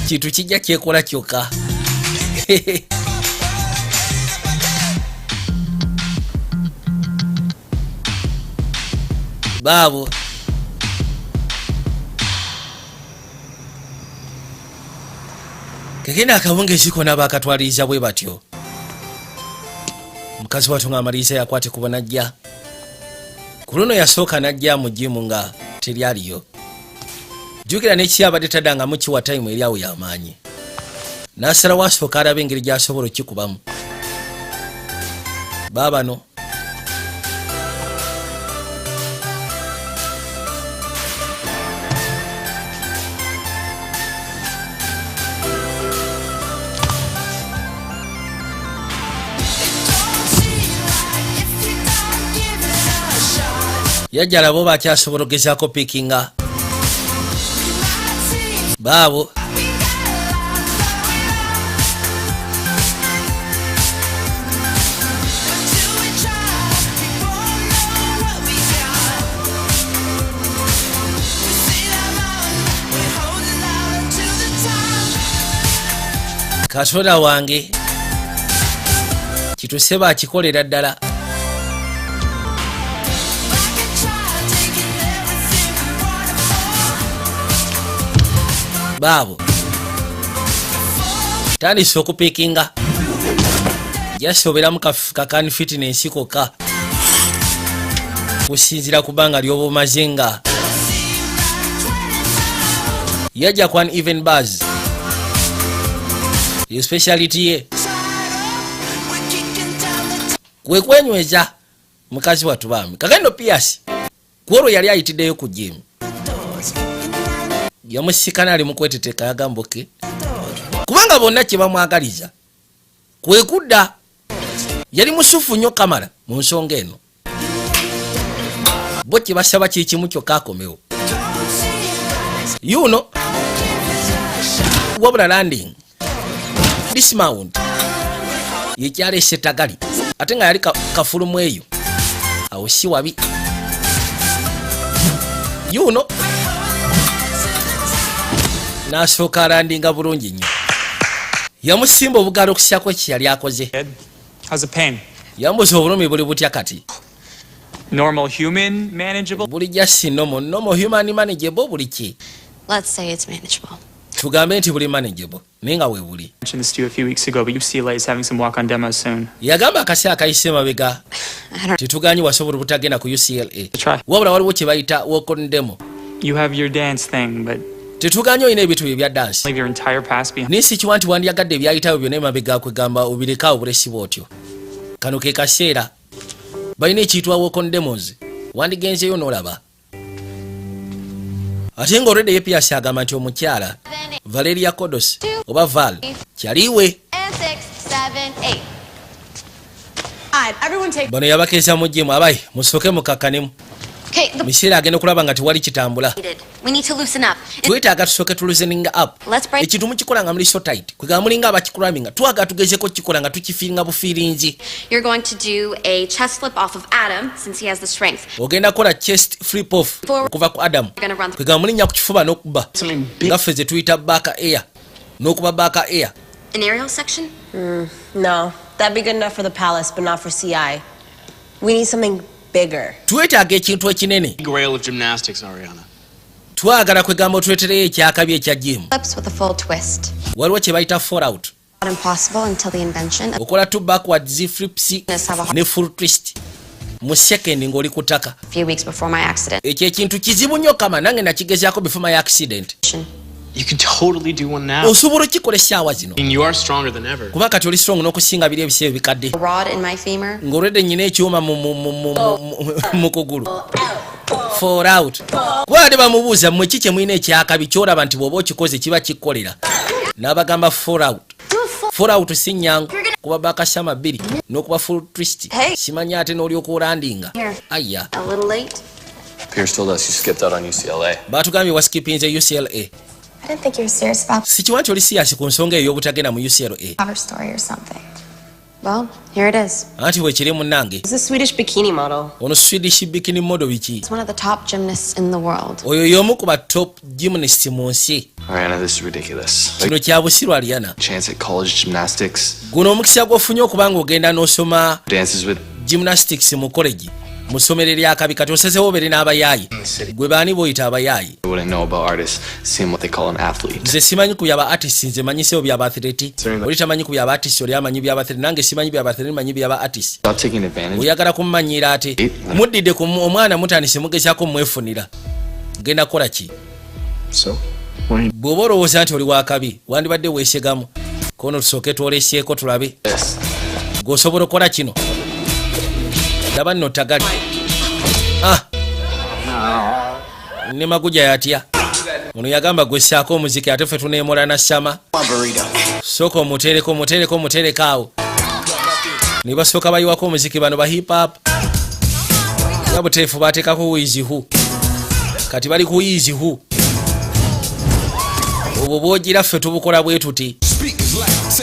Kintu kijja kyekola kyokka. Baabo. Kekena akawungezi konna baakatwaliriza bwe batyo. Mukazi wattu ng'amaliriza yakwate kuba najja. Ku luno yasooka najja mu gym nga teryaliyo. Jjukira n'ekyabadde taddangamu kiwa time eri awo y'amaanyi. N'asalawo asooka alabe engeri gy'asobola okukikubamu. Baabano. Yajja alaba oba akyasobola okugezaako piikinga. Baabo. Katonda wange kituse bakikolera ddala. Baabo tandise okupiikinga jasoberamu kakani fitness kokka kusinziira ku bbanga ly'oba omaze nga yajja ku uneven bars ye speciality ye kwe kwenyweza mukazi wattu bambi. Kakendo Pias ku olwo yali ayitiddeyo ku gym yamusikana ali mu kweteteka yagamba okay, kubanga bonna kye bamwagaliza kwe kudda. Yali musufu nnyo kamala mu nsonga eno, bo kye basaba kiri kimu kyokka akomewo yuno. Wabula landing dismount yekyaleese tagali ate nga yali kafulumu eyo awo si wabi yuno n'asooka alandinga bulungi nnyo yamusimba obugalo okusyako kye yali akoze. How's the pain? Yambuza obulumi buli butya kati. Normal human manageable? Buli just normal, normal human manageable buli ki. Let's say it's manageable. Tugambe nti buli manageable naye nga we buli. Mentioned this to you a few weeks ago, but UCLA is having some walk-on demos soon. Yagamba akaseera akayise mabega tetuganyi wasobola obutagenda ku UCLA, wabula waliwo kye bayita walk on demo. You have your dance thing, but Tetuganye olina ebintu bye ebya dance. leave your entire past behind. Naye si kiwa nti wandyagadde ebyayitawo byonna emabega kwegamba obirekawo bulesi bwotyo. Kano ke kaseera balina ekiyitibwa walk on demos, wandigenzeyo n'olaba. Ate ng'olwedde ye Piasi agamba nti omukyala Valeria Kodos oba Val kyaliwe. And six, seven, eight. Alright, everyone take. Bano yabakeesa mu gym abayi musooke mukakkanemu. Okay, the Miseera agenda okulaba nga tewali kitambula. We need to loosen up. Twetaaga tusooke tulooseninga up. Let's break. Ekintu mukikola nga muli so tight kwegamba mulinga abakikulaminga twagala tugezeko kukikola nga tukifiiringa bufiiringi. You're going to do a chest flip off of Adam since he has the strength. Ogenda kukola chest flip off okuva ku Adam. You're gonna run through. Kwegamba mulinnya ku kifuba n'okuba nga ffe ze tuyita back air n'okuba back air. An aerial section? No, that'd be good enough for the palace, but not for CI. We need something bigger. Twetaaga ekintu ekinene. Grail of gymnastics, Ariana. Twagala kwegamba otuleetereyo ekyakabi ekya gym. Flips with a full twist. Waliwo kye bayita fall out. Not impossible until the invention of Okola two backwards flips ne full twist mu second ng'oli ku ttaka. a few weeks before my accident. Ekyo ekintu kizibu nnyo kama nange nakigezaako before my accident. You can totally do one now. Osobola okikola essaawa zino. I mean, you are stronger than ever. Kuba kati oli strong n'okusinga biri ebiseera ebikadde. A rod in my femur. Ng'olwedde nnyina ekyuma mu kugulu fall out kuba ate bamubuuza mmwe ki kye mulina ekyakabi kyolaba nti bw'oba okikoze kiba kikkolera n'abagamba fall out. Fall out si nnyangu kuba bakasama bbiri n'okuba full twist simanyi ate n'olyoka olandinga aya. A little late. Pierce told us you skipped out on UCLA. Batugambye waskipinze UCLA. I didn't think you were serious about Sikiwa nti oli serious ku nsonga eyo y'obutagenda mu UCLA. cover story or something. Well, here it is. Anti bwe kiri, munnange. It's a Swedish bikini model. Ono Swedish bikini model biki? It's one of the top gymnasts in the world. Oyo y'omu ku ba top gymnast mu nsi. Ariana, this is ridiculous. Kino kya busiru, Ariana. Chance at college gymnastics, Guno omukisa gw'ofunye okuba nga ogenda n'osoma dances with gymnastics mu college, mu ssomero eryakabi, kati osazewo obeere n'abayaayi. Gwe baani b'oyita abayaayi? I wouldn't know about artists seeing what they call an athlete. Nze simanyi ku byaba artist, nze manyisewo byaba athlete. Oli tamanyi ku byaba artist, oli amanyi byaba athlete. Nange simanyi byaba athlete, manyi byaba artist. Stop taking advantage. Oyagala kummanyiira, ate muddidde ku omwana, mutandise mugezaako mwefunira. Genda kukola ki? So? Bw'oba olowooza nti oli wakabi, wandibadde weesegamu kono. Tusooke twoleseeko tulabe gweosobola okukola kino. Laba nno tagali. Ah! Ne maguja yatya. Ono yagamba gwessaako omuziki, ate ffe tuneemola na sama. Sooka omutereko, omutereko, omutereko awo ne basooka bayiwako omuziki. Bano ba hip hop nga buteefu bateekako wizihu, kati bali ku wizihu. Obwo bwogira ffe tubukola bwe tuti.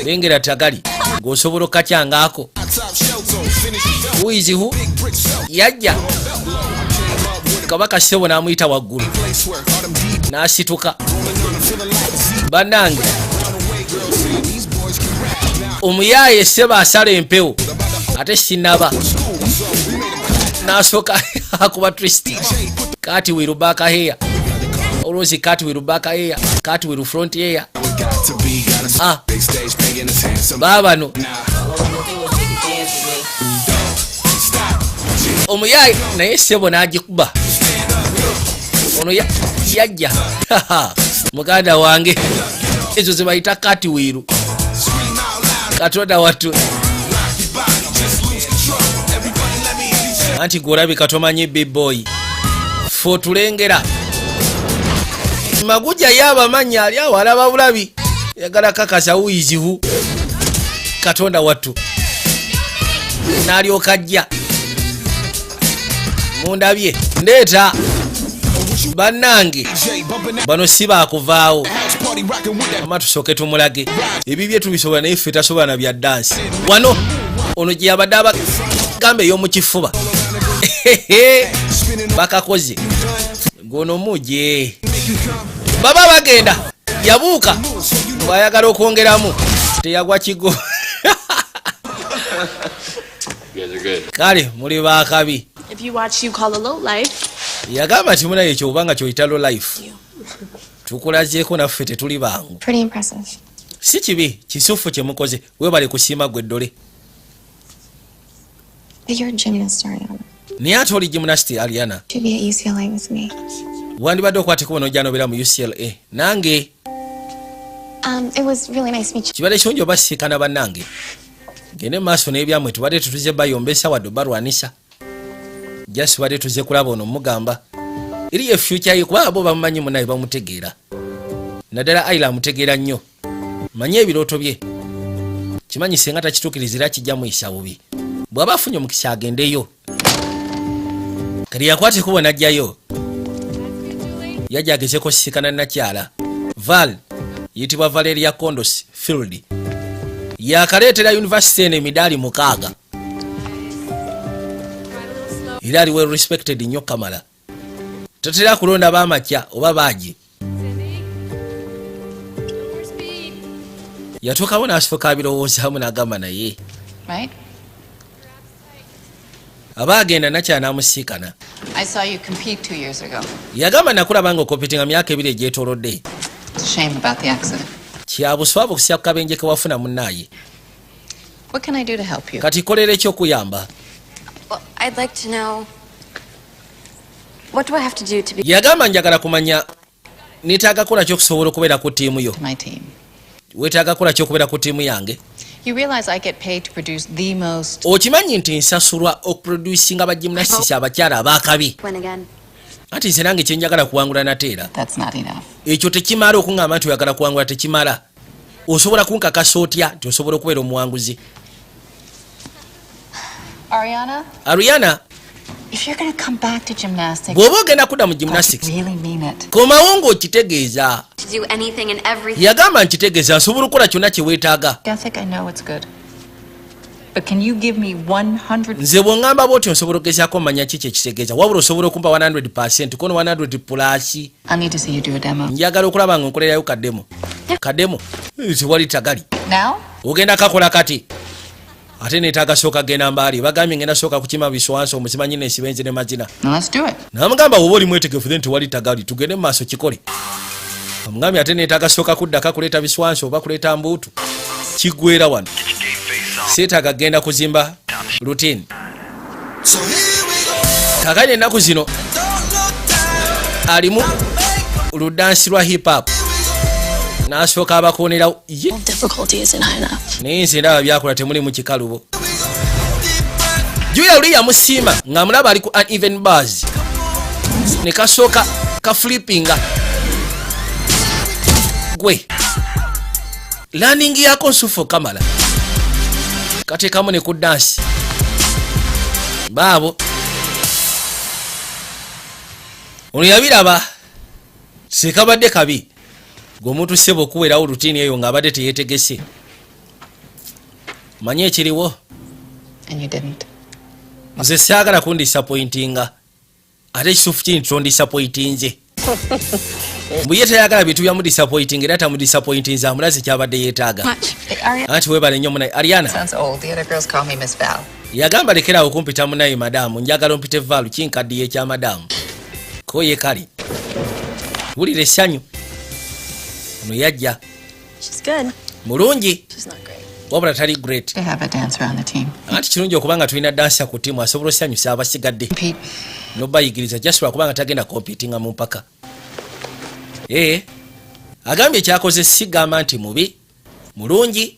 Lengera tagali ng'osobola okukacyangaako wizihu. Yajja kabaka ssebo n'amuyita waggulu n'asituka. Bannange, omuyaaye ssebo asala empewo, ate sinaba n'asooka akuba twist, cartwheel back air, olwozi cartwheel back air, cartwheel front air. Ah, baabano omuyaaye naye ssebo n'agikuba. Ono yajja muganda wange, ezo zebayita cartwheel. Katonda wattu, anti gweolabika tomanyi bboy, fe otulengera maguja ye abamanyi ali awo alaba bulabi, yagala kakasa wizibu. Katonda wattu, n'alyoka ajja mundabye ndeeta. Bannange, bano si baakuvaawo. Ama tusooke tumulage ebibye tubisobola, naye ffe tasobola na bya dance. Wano ono gye yabadde abagamba ey'omu kifuba bakakoze gono muje baba bagenda yabuuka bwayagala okwongeramu, teyagwa kigo. You guys are good. Kale muli bakabi. If you watch you call a low life, Yagamba nti munaye ekyo obanga kyoyita low life, tukulazeeko naffe tetuli bangu. Pretty impressive. Si kibi, kisufu kye mukoze. Weebale kusiima gwe ddole. But you're a gymnast, Ariana. Naye ate oli gymnast, Ariana. To be at UCLA with me. Wandibadde okwata ekubo n'ojja nobeera mu UCLA nange. It was really nice to meet you. Kibadde kirungi oba siikana. Bannange, gende mu maaso n'ebyammwe, tubadde tetuze bayombesa wadde obalwanisa, just badde tuze kulaba ono mugamba eri efuture ye, kuba bo bamumanyi munaye, bamutegeera, naddala Aila amutegeera nnyo. Manye ebirooto bye, kimanyi senga takituukiriza era kijja muyisa bubi. Bw'aba afunye omukisa agendeyo. Kati yakwata ekubo n'ajjayo, yajja agezeko sisikana nakyala Val, yitibwa Valeria Condos Field, yakaleetera yunivasite eno emidaali 6, era ali well respected nnyo. Kamala tatera kulonda bamakya oba baagi. Yatuukawo n'asooka abirowoozaamu n'agamba naye Right? aba agenda nakyala n'amusiikana. I saw you compete 2 years ago. Yagamba nakulaba nga ocompetinga myaka 2 egyetoolodde. It's a shame about the accident. Kya buswavu okusya ku kabenje ke wafuna, munnaaye. What can I do to help you? Kati kolera ekyokuyamba? Well, I'd like to know, what do I have to do to be Yagamba njagala kumanya neetaaga kola ki okusobola okubeera ku ttiimu yo. My team. Weetaaga kola ki okubeera ku ttiimu yange? You realize I get paid to produce the most Okimanyi nti nsasulwa okuproducinga ba gymnastics abakyala abaakabi? win again? Anti nze nange kyenjagala kuwangula nateera. That's not enough. Ekyo tekimala. Okuŋŋamba nti oyagala kuwangula tekimala. Osobola kunkakasa otya nti osobola okubeera omuwanguzi? Ariana, Ariana, if you're going to come back to gymnastics, bw'oba ogenda kudda mu gymnastics, really mean it. komawo ng'okitegeeza. To do anything and everything. Yagamba nkitegeeza, nsobola okukola kyonna kye weetaaga. I think I know what's good. But can you give me 100? Nze bw'oŋŋamba bwotyo nsobola okugezaako mmanya ki kyekitegeeza, wabula osobola okumpa 100, kono 100 plus. I'll need to see you do a demo. Njagala okulaba nga nkolerayo ka demo, ka demo. Tewali tagali. Now? Ogenda kakola kati, ate neetaaga sooka genda mbaali. Bagambye ngenda sooka kukima biswanso omusimanyi nesibenze ne mazina. Now let's do it. Namugamba, oba oli mwetegefu, then tewali tagali, tugende mu maaso kikole. Omugambye ate neetaaga sooka kuddaka kuleeta biswanso oba kuleeta mbuutu. Kiggwera wano, seetaaga genda kuzimba routine. Kakati ennaku zino alimu ludansi lwa hip hop, n'asooka abakoonerawo ye. Difficulty isn't high enough. Naye nze ndaba byakola temulimu kikalubo. Juya luli yamusiima ng'amulaba ali ku uneven bars, ne kasooka kaflipinga gwe landing yako nsufu kamala kateekamu ne ku dansi baabo. Ono yabiraba, sekabadde kabi gwe omuntu sebo okuweerawo routine eyo ng'abadde teyeetegese. Manye ekiriwo. And you didn't. Nze saagala kundisappointinga, ate ekisufu kiri nti tondisappointinze. Mbu ye tayagala bintu byamudisappointinga, era tamudisappointinze, amulaze kyabadde yeetaaga. Much. Ariana Anti weebale nnyo munaye Ariana. sounds old. The other girls call me Miss Val. Yagamba lekerawo kumpita munaye madaamu, njagala ompite Val, kinkaddiye ekya madaamu ko ye. Kale wulira essanyu, ono yajja. She's good. Mulungi. She's not great. Wabula tali great. To have a dancer on the team. Anti kirungi okuba nga tulina dancer ku ttiimu, asobola osanyusa abasigadde nobayigiriza, just lwakubanga tagenda competinga mu mpaka. Ee, agambye ekyakoze sigamba nti mubi, mulungi,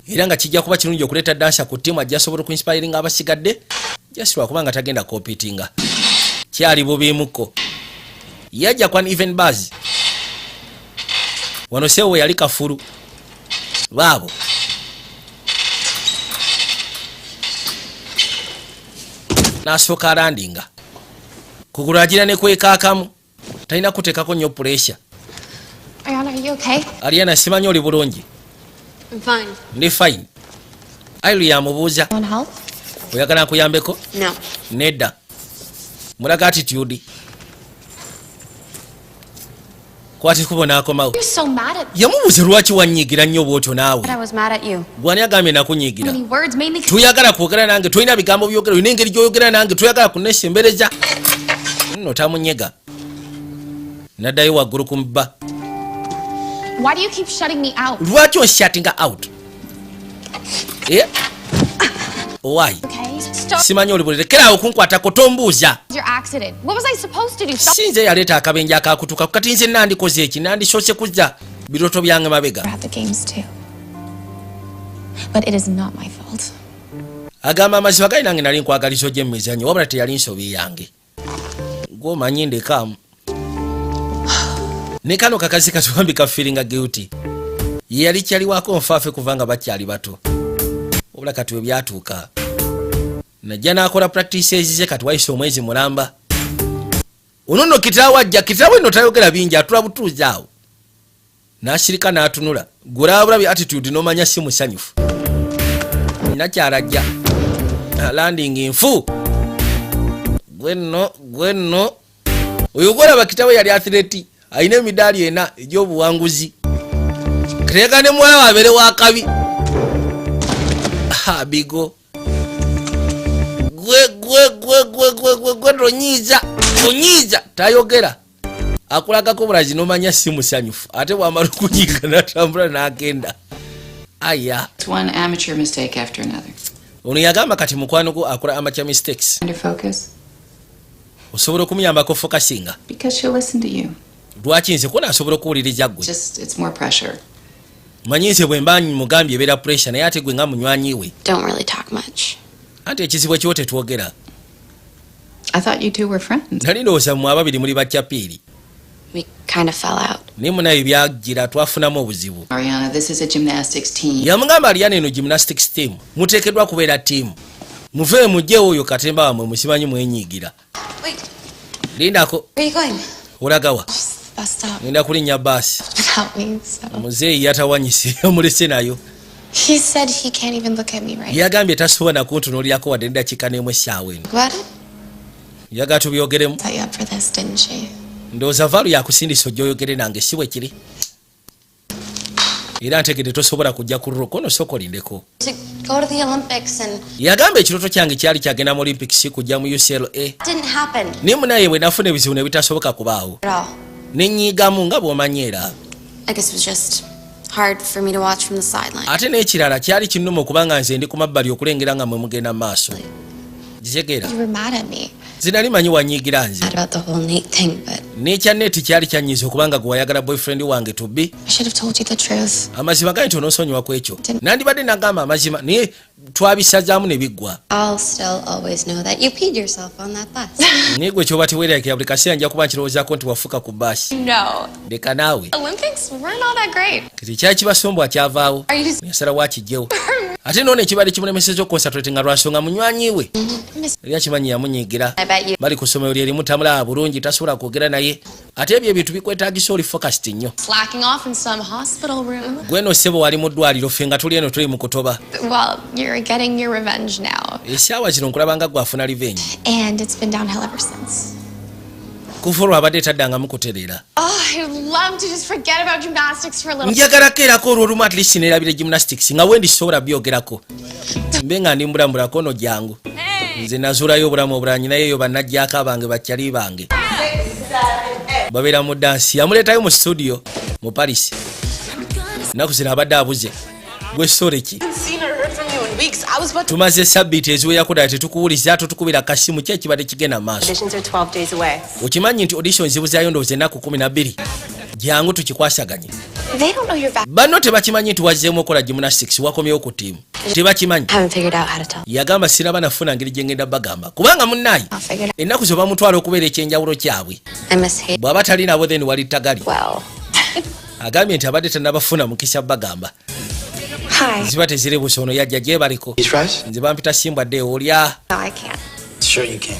era nga kijja kuba kirungi okuleeta dancer ku ttiimu, ajja asobola okuinspiringa abasigadde, just lwakubanga tagenda competinga, kyali bubiimuko. Yajja kwa uneven bars wano, sewo we yali kafulu baabo. N'asooka alandinga kugulu, agira ne kwekaakamu, talina kuteekako nnyo pressure. Ariana, are you okay? Ariana, simanyi oli bulungi? I'm fine. Ndi fine. Ailu yamubuuza. Want help? Oyagala nkuyambeko? No. Nedda. Mulaga attitude, kwati kubo n'akomawo. You're so mad at Yamubuuza, lwaki wanyiigira nnyo bwotyo naawe? I was mad at you. Gwani agambye nakunyiigira? Many words, mainly 'cause Toyagala kwogera nange, tolina bigambo byogera, olina engeri gyoyogera nange, toyagala kunesembereza nno. Tamunyega, naddayo waggulu ku mba. Why do you keep shutting me out? Lwaki onshuttinga out? Eh? Owaayi. Okay. Stop Simanyi oli buli, lekeraawo kunkwatako, tombuuza. your accident. What was I supposed to do? Stop Si nze yaleeta akabenje akakutuka. Kati nze nandikoze eki? Nandisoose kuzza birooto byange mabega. at the games too. But it is not my fault. Agamba amazima gali, nange nali nkwagaliza ojja emizannyo, wabula teyali nsobi yange, gwomanyi ndekaamu. Ne kano kakazi katwambi kafeelinga guilty, ye yali kyaliwako nfaafe kuva nga bakyali bato, wabula kati we byatuuka najja n'akola practice ezize. Kati wayise omwezi mulamba. Ono nno kitaawe ajja, kitaawe nno tayogera bingi, atula butuuzi awo n'asirika n'atunula, gulabulabi attitude n'omanya si musanyufu. Nakyalajja landing nfu, gwenno gwenno oyo gwolaba kitaawe yali athlete, alina emidaali ena egy'obuwanguzi, kateeka ne muwala we abeere wakabi bigo. Gwe gwe gwe gwe gwe gwe gwe, tonyiiza, tonyiiza. Tayogera, akulagako bulazi n'omanya si musanyufu, ate bwamala okunyiiga n'atambula n'agenda aya. It's one amateur mistake after another. Ono yagamba kati mukwano gwo akola amateur mistakes. Under focus. Osobola okumuyambako focusinga? Because she'll listen to you. Lwaki nze? Kuona asobola okuwuliriza ggwe. Just, it's more pressure. Manyi nze bwe mba mugambye ebeera pressure, naye ate gwe nga munywanyi we. Don't really talk much. Anti ekizibu ekiwo tetwogera. I thought you two were friends. Nali ndowooza mmwe ababiri muli baccapiiri. We kind of fell out. Naye munaye byagira twafunamu obuzibu. Ariana, this is a gymnastics team. Yamugamba, Ariana, eno gymnastics team, muteekeddwa kubeera ttiimu, muve mugyewo oyo katemba wamwe musimanyi mwenyiigira. Wait. Lindako. Where are you going? Olagawa? Bus stop. Ngenda kulinnya baasi. Without me, so. Muzeeyi yatawanyise, omulese nayo. He said he can't even look at me right Yagambye tasobola nakuntunuulirako wadde neddakiika n'emu essaawa eno. now. About it? Njagala tubyogeremu. Set you up for this, didn't she? Ndowooza Vaalu yakusindisa ojja oyogere nange, si bwe kiri? Era ntegedde tosobola kujja ku lulwo kono, sooka olindeko. To go to the Olympics and Yagamba ekirooto kyange kyali kyagenda mu Olympics, kujja mu UCLA. didn't happen Naye munaye bwe nafuna ebizibu ne bitasoboka kubaawo, at all. nenyiigamu nga bw'omanyi era. I guess it was just hard for me to watch from the sideline. Ate n'ekirala kyali kinnuma okubanga nze ndi ku mabbali okulengera nga mwe mugenda mu maaso, gitegeera? You were mad at me. Zinali manyi wanyiigira nze. Mad about the whole Nate thing, but N'ekya Nate kyali kyanyiza okubanga gwe wayagala boyfriend wange to be. I should have told you the truth. Amazima gali nti onoosonyiwa ku ekyo, nandibadde nagamba amazima, naye twabisazaamu ne biggwa. I'll still always know that you peed yourself on that bus. Naye gwe kyoba teweerayikira, buli kaseera nja kuba nkirowoozaako nti wafuka ku baasi. No. Leka naawe. Olympics weren't all that great. Kati kyali kibasombwa kyavaawo. Are you Yasalawo akijjewo. Ate noono ekibadde kimulemeseza okuconcentrate nga lwansonga munywanyi we eri akimanyi yamunyiigira. I bet you Bali ku ssomero lye limu, tamulaba bulungi, tasobola kwogera naye, ate ebyo ebintu bikwetagisa oli focused nnyo. Slacking off in some hospital room? Gweno ssebo wali mu ddwaliro, ffe nga tuli eno tuli mu kutoba. Well, you're getting your revenge now. Essaawa zino nkulaba nga gwafuna revenge. And it's been downhill ever since. Kuva olwo abadde taddangamu kutereera. Oh, I'd love to just forget about gymnastics for a little. Njagalako erako olwolumu at least neerabira gymnastics nga wendi sobola byogerako, mbe nga ndi mbulambulako ono. Jangu, nze nazuulayo obulamu obulala, nyinayo eyo bannajjaako abange bakyali bange babeera mu dansi. Yamuleetayo mu studio mu Paris. Ennaku zino abadde abuze. Gwe sore ki? Haven't seen or heard from you in weeks. I was about to. Tumaze sabbiiti eziwerako ddala tetukuwuliza, totukubira kasimu. Ki ekibadde kigenda mu maaso? Auditions are 12 days away. Okimanyi nti audition zibuzaayo ndowooza ennaku 12? Jangu tukikwasaganye. They don't know you're back. Banno tebakimanyi nti wazzeemu okola gymnastics, wakomyewo ku ttiimu, tebakimanyi. Haven't figured out how to tell. Yagamba siraba nafuna ngeri gye ngenda bagamba, kubanga munnaayi ennaku zo bamutwala okubeera ekyenjawulo kyabwe. I must hate. Bw'aba tali nabo then wali ttagali. Well, Agambye nti abadde tannabafuna mukisa bagamba. Hi. Ziba teziri busa. Ono yajja gyebaliko, nze bampita Simbwadde, olya? No, I can't. Sure you can.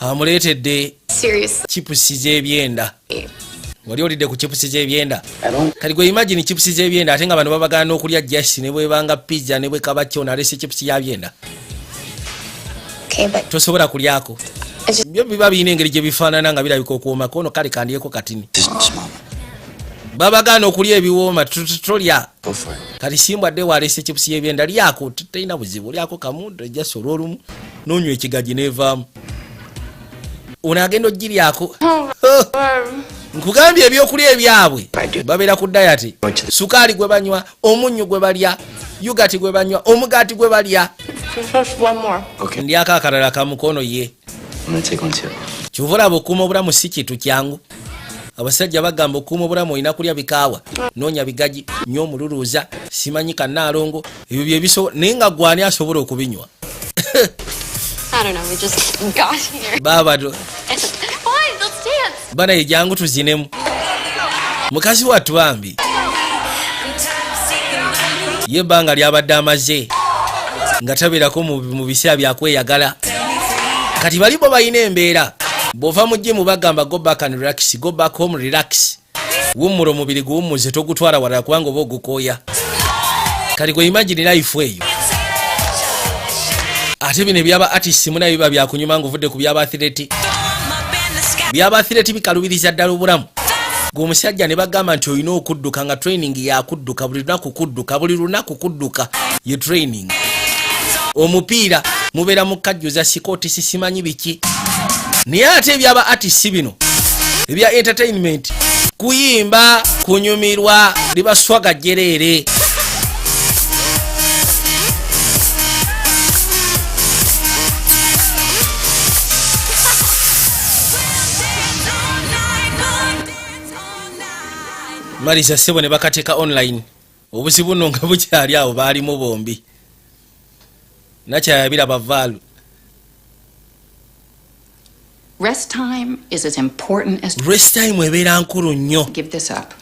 Amuleetedde Seriously. chipusi z'ebyenda. Wali olidde ku chipusi z'ebyenda? Kati gwe imagine chipusi z'ebyenda, ate nga bano babagaana n'okulya jasi ne bwebanga pizza ne bwekaba kyona, alese chipusi y'abyenda. Okay, but Tosobola kulyako, byo biba birina engeri gye bifaanana nga birabika okuwoomako. Ono kale kandyeko katini. Babagaana okulya ebiwooma, tolya. Kati Simbwadde waleese chipusi y'ebyenda, lyako, terina buzibu, lyako kamu jasi olwolumu nonywa ekigaji nevaamu. Ono agenda ogiryako. Nkugambye ebyokulya ebyabwe babeera ku diet, sukaali gwe banywa, omunnyu gwe balya, yogurt gwe banywa, omugaati gwe balya. Just one more. Ndyako akalala kamukono ye. I'm gonna take one too. Kyova olaba okuuma obulamu si kintu kyangu. Abasajja bagamba okuuma obulamu olina kulya bikaawa, noonya bigaji, nywa omululuuza, simanyi kannaalongo, ebyo byebisobola, naye nga gwani asobola okubinywa? I don't know. We just got here. Baaba Fine, let's dance. Bana ye, jangu tuzinemu. Mukazi wattu bambi ye ebbanga lyabadde amaze nga tabeerako mu biseera byakweyagala. Kati bali bo balina embeera, bw'ova mu gym bagamba go back and relax, go back home, relax, wummula omubiri guwummuze, togutwala walala kubanga oba ogukooya. Kati gwe imagine life eyo. Ate bino ebyaba artist munayo biba byakunyuma ngaovudde ku byaba athlete. Byaba athlete bikalubiriza ddala obulamu. Gwe omusajja ne bagamba nti olina okudduka, nga training yakudduka buli lunaku, kudduka buli lunaku, kudduka ye training. Omupiira mubeera mu kajjuza sikootisi, simanyi biki. Naye ate ebyaba artist bino ebya entertainment, kuyimba, kunyumirwa, libaswaga jjereere. Malisa ssebo ne bakateeka online. Obuzibu nno nga bukyali awo, baalimu bombi nakyayabira bavaalu. Rest time is as important as. Rest time ebeera nkulu nnyo. Give this up.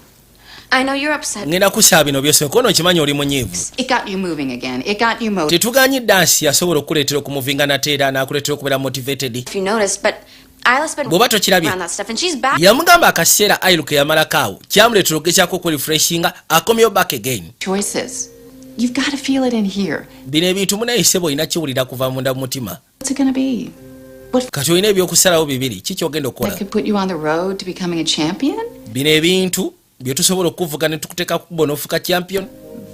I know you're upset. Ngenda kusaba bino byose kono, okimanyi oli munyiivu. It got you moving again. It got you motivated. Tetuganyi dansi yasobola okukuleetera okumuvinga nate era n'akuleetera okubeera motivated. If you noticed, but Isla's been Bw'oba tokirabye. around that stuff, and she's back. Yamugamba akaseera Ailu ke yamalako awo kyamuleetera okugezaako okwerefreshinga, akomyewo back again. Choices. You've got to feel it in here. Bino ebintu munayise bwolina kiwulira kuva munda mu mutima. What's it going to be? Kati olina ebyokusalawo bibiri, ki kyogenda okukola? That could put you on the road to becoming a champion? Bino ebintu bye tusobola okuvuga ne tukuteeka kukubo n'ofuuka champion,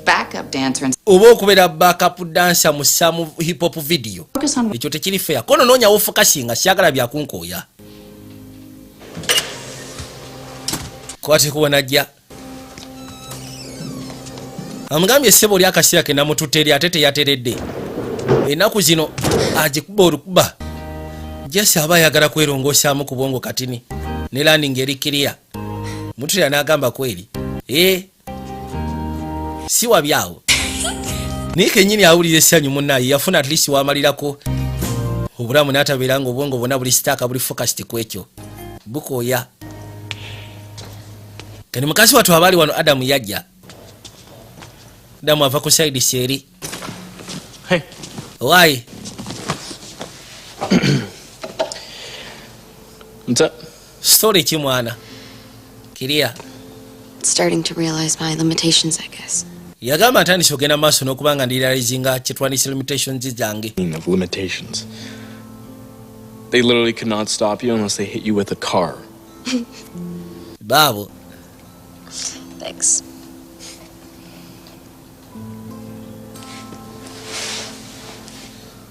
Backup dancer and oba okubeera backup dancer mu some hip hop video. Focus on Ekyo tekiri fair. Kono noonya wofocusinga, syagala byakunkooya. Kwate kuba najja amugambye, ssebo, oli akaseera ke namututte eri ate teyateredde. Ennaku zino agikuba olukuba jesi aba ayagala kwerongosaamu ku bwongo katini ne landing eri kiriya mutulira n'agamba kweri ee si wabyawo, naye kennyini awulira essanyu. Munnaye yafuna at least wamalirako obulamu n'atabeera nga obwongo bwonna buli stuck, buli focused ku ekyo bukooya. Kati mukazi wattu abaali wano, Adamu yajja. Adamu ava ku side eri. Hey. Waayi. What's up? Story ki, mwana? Kiriya. Starting to realize my limitations, I guess. Yagamba ntandise ogenda maaso n'okuba nga ndirealizinga kyetwandise limitations zange. Of limitations. They literally could not stop you unless they hit you with a car. Baabo. Thanks.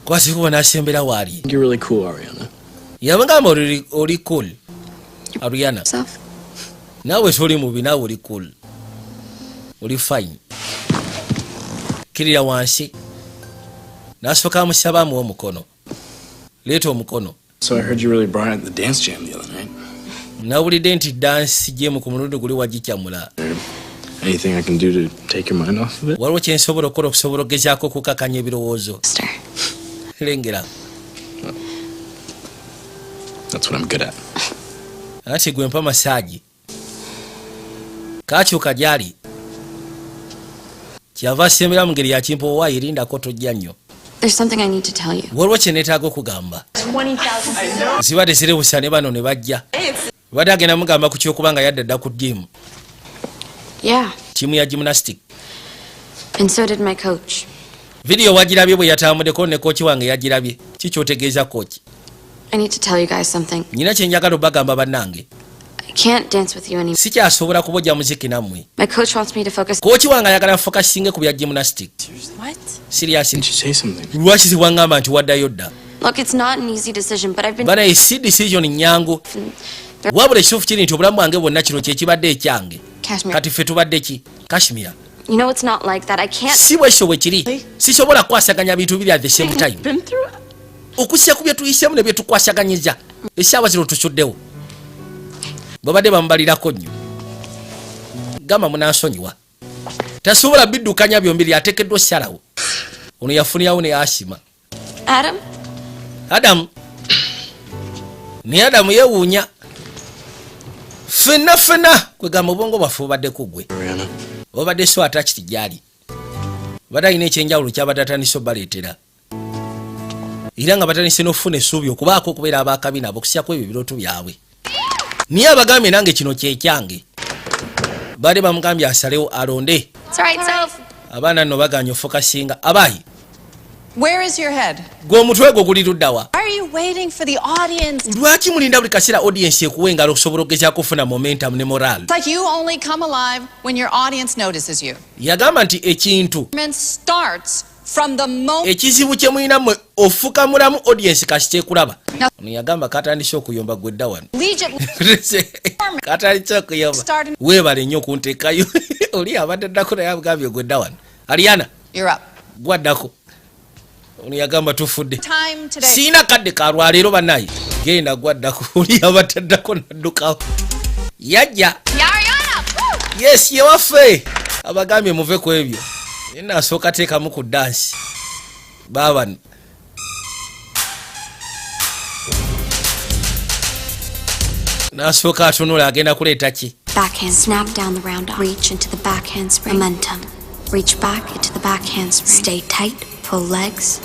Kwasikuba n'asembera waali. You're really cool, Ariana. Yabagamba oli cool, Ariana. Naawe toli mubi, naawe oli cool, oli fine. Kirira wansi n'asooka amusaba amuwe omukono. Leeta omukono. So I heard you really brought it at the dance jam the other night. Nawulidde nti dance jam ku mulundi guli wagikyamula. Anything I can do to take your mind off of it? Waliwo kyensobola okukola okusobola okugezaako okukakanya ebirowoozo? Lengera. That's what I'm good at. Anti gwe mpa massage. Kakyuka gyali kyava asembera mu ngeri yakimpa. Owaayirindako, tojja nnyo. There's something I need to tell you. Waliwo kye neetaaga okugamba. 20,000. Zibadde zirebusa ne bano ne bajja. Badde agenda mugamba ku kyokuba nga yadda dda ku gym, Yeah, ttiimu ya gymnastic. And so did my coach. Vidiyo wagirabye bwe yatambuddeko ne coach wange yagirabye. Kikyotegeeza, coach? I need to tell you guys something. Nyina kye njagala obagamba, bannange. I can't dance with you anymore. Sikyasobola kubojja muziki nammwe. My coach wants me to focus. Coach wange ayagala focusinge ku bya gymnastic. What? Serious? Lwaki siwaŋŋamba nti waddayo dda? Look, it's not an easy decision, but I've been. Banaye, si decision nyangu, wabula ekituufu kiri nti obulamu bwange bwonna kino kyekibadde ekyange. Kashmir. Kati ffe tubadde ki, Kashmir? You know it's not like that. I can't. Si bwekyo bwe kiri, sisobola kukwasaganya bintu biri at the same time. Been through. Okusya ku bye tuyisemu ne bye tukwasaganyiza essaawa zino tusuddewo, babadde bamubalirako nnyo. Gamba munansonyiwa, tasobola biddukanya byombiri, ateekeddwa osalawo. Ono yafunirawo ne asima. Adam? Adamu, naye Adamu yeewuunya. Ffenna ffenna kwegamba obwongo bwaffe bubadde ku ggwe, obadde so attached gyali. Badde alina ekyenjawulo kyabadde atandise obbaleetera, era nga batandise n'okufuna essuubi okubaako okubeera abakabi nabo okusyako ebyo ebirooto byabwe. Naye abagambye nange kino kyekyange. Baadde bamugambye asalewo alonde. It's all right, Soph. Abaana nno baganye ofocusinga abaayi. Where is your head? Gwe omutwe gwo guli luddawa? Why are you waiting for the audience? Lwaki mulinda buli kaseera audience ekuwa engalo okusobola okugezaako okufuna momentum ne moral? It's like you only come alive when your audience notices you. Yagamba nti ekintu Performance starts from the moment. ekizibu kye mulina mmwe, ofuka mulamu audience kasita ekulaba. Ono yagamba katandise okuyomba. Gwe dda wano. Collegiate Katandise okuyomba. Weebale nnyo okunteekayo. Oli abadde addako naye agambye gwe dda wano, Ariana. You're up. Gwaddako. Ono yagamba tufudde. Time today. Siina kadde ka lwaleero bannaye, genda gwaddako. Oli abadde addako naddukawo yajja. Yes, yewaffe. Abagambye muve ku ebyo, naasooka teekamu ku dance baabano. Nasooka atunula agenda kuleeta ki? Backhand. Snap down the round off. Reach into the back handspring. Momentum. Reach back into the back handspring. Stay tight. Pull legs.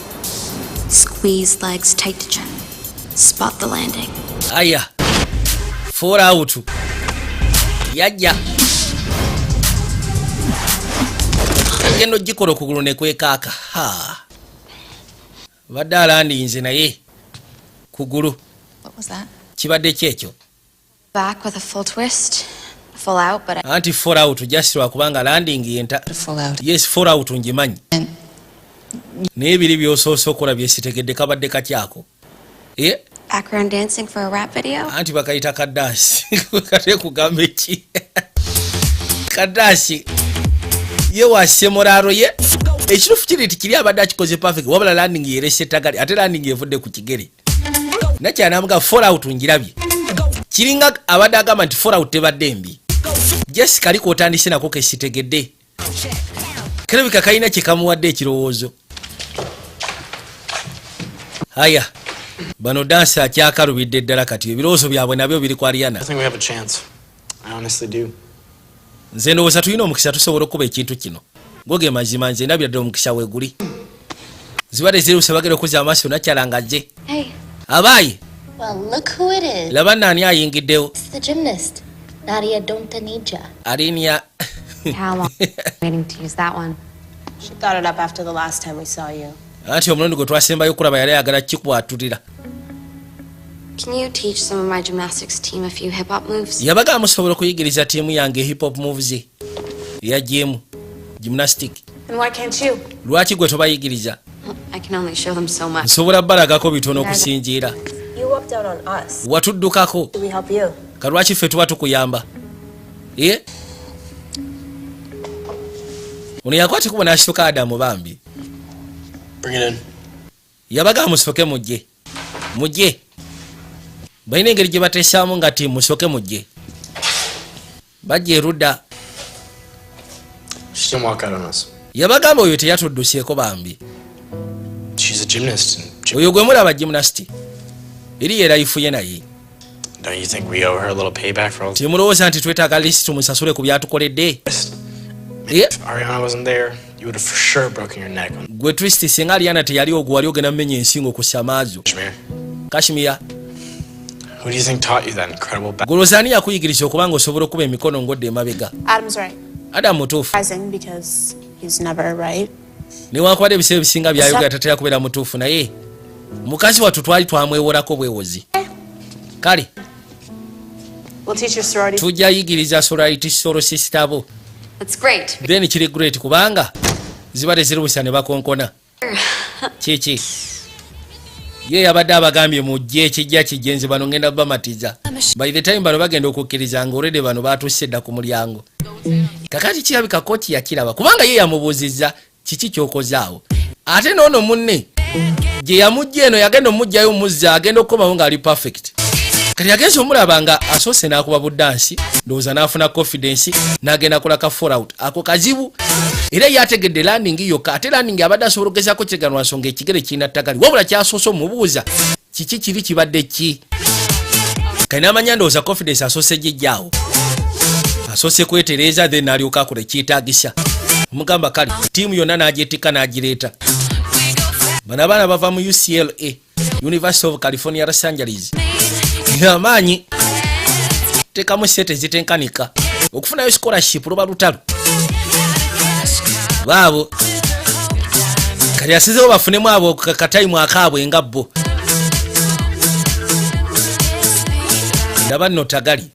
Squeeze legs tight to chest. Spot the landing. Aya, fall out yajja. Agenda ogikola okugulu ne kwekaaka. Ha, badde alandinze naye kugulu. What was that? Kibadde ki ekyo? Back with a full twist, full out, but I Anti full out, just lwakubanga landing yenta. Full out. Yes, full out ngimanyi, naye ebiri byosoose okola byesitegedde kabadde katyako. Eh, background dancing for a rap video. Anti bakayita kadansi kate kugamba eki kadansi ye wasemoraro ye. Ekituufu kiri nti kiri abadde akikoze perfect, wabula landing yerese ttagali, ate landing evudde ku kigere. Nakyanamuga full out ngirabye, kiringa abadde agamba nti full out tebadde mbi. Jessica aliko otandise nako kesitegedde, kirabika kalina kye kamuwadde ekirowoozo. Aya, bano dansi akyakalubidde ddala. Kati ebirowoozo byabwe nabyo biri ku Ariana. I think we have a chance. I honestly do. Nze ndowooza tulina omukisa, tusobola okuba ekintu kino. Goge mazima, nze ndabira ddala omukisa weeguli. Zibadde ziruse, bagenda okuzza amaaso nakyala nga jje. Hey. Abaayi. Well, look who it is. Laba naani ayingiddewo. It's the gymnast, Nadia Dontanija. Alinia. How long waiting to use that one? She thought it up after the last time we saw you. Anti omulundi gwe twasembayo okulaba yali ayagala kikwatulira. Can you teach some of my gymnastics team a few hip hop moves? Yabaga musobola okuyigiriza ttiimu yange hip hop moves eya gym gymnastic? And why can't you? Lwaki gwe tobayigiriza? I can only show them so much. Nsobola balagako bitono okusinziira. You walked out on us. Watuddukako. Do we help you? Kalwaki ffe tuba tukuyamba? Ye ono yakwata kubo n'asituka Adamu bambi. Bring it in. Yabaga musoke mujje, mujje. Balina engeri gye bateesaamu nga ti musoke mujje, bajja erudda. She didn't walk out on us. Yabagamba oyo teyatudduseeko bambi. She's a gymnast. And Oyo gwe mulaba gymnast, eri ye life ye naye. don't you think we owe her a little payback for all Timulowooza nti twetaaga least tumusasule ku byatukoledde? Ye If Ariana wasn't there, you would have for sure broken your neck on Gwe twist, singa Ariana teyali ogwo wali ogenda mumenya ensingo ku samaazo. Kashmir. Kashmir. Who do you think taught you that incredible back? Golooza ani yakuyigiriza okuba nga osobola okuba emikono ng'odda emabega? Adam's right. Adamu mutuufu. Surprising because he's never right. Newankubadde ebiseera ebisinga byayogera tatera kubeera mutuufu, naye mukazi wattu twali twamwewolako bwewozi. Kale. We'll teach your sorority. Tujja yigiriza sorority solo sister bo. That's great. Then kiri great kubanga ziba tezirubusa ne bakonkona. Kiki ye yabadde abagambye mujje, ekijja kijje, nze bano ngenda bamatiza. By the time bano bagenda okukkiriza nga already bano batuuse dda ku mulyango. Kakati kirabika kooti yakiraba kubanga ye yamubuuzizza kiki kyokozaawo, ate noono munne gye yamujja eno yagenda omugjayo muzza, agenda okukomawo ng'ali perfect. Kati agenza omulaba nga asoose n'akuba budansi, ndowooza n'afuna confidence n'agenda kola ka full out. Ako kazibu era yategedde landing yokka, ate landing abadde asobola okugezaako kyeganwa nsonga ekigere kirina ttagali, wabula kyasoose omubuuza kiki kiri kibadde ki. Kali n'amanya ndowooza confidence asoose gijjaawo, asoose kwetereeza, then n'alyoka akola ekyetaagisa. Omugamba kale ttiimu yonna n'agyetikka n'agireeta. Bano abaana bava mu UCLA, University of California, Los Angeles. Amaanyi tekamu sente zitenkanika okufunayo scholarship luba lutalo. Baabo kati asizewo bafunemu abo katayimu akaabwe nga bo. Ndaba nno tagali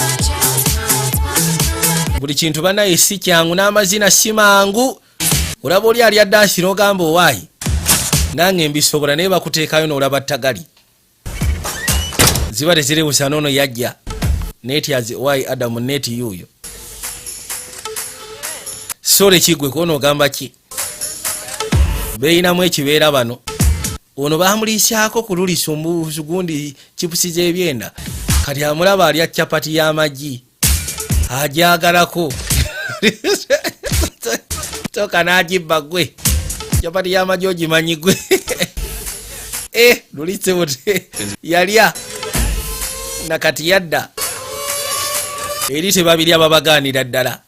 buli kintu banaye si kyangu, n'amazina si mangu. Olaba oli alya dansi n'ogamba owaayi nange mbisobola, naye bakuteekayo n'olaba tagali ziba teziribusa. Noono yajja neti owaayi Adamu neti yuuyo sole kigwe kuona ogamba ki beeyinamu ekibeera. Bano ono bamuliisyako ku lulisa gundi chipusi z'ebyenda. Kati amulaba alya capati y'amagi ajagalako toka n'agibba. Gwe capati y'amagi ogimanyi gwe? Eh, lulise bute yalya nakati yadda eri tebabirya babagaanira ddala.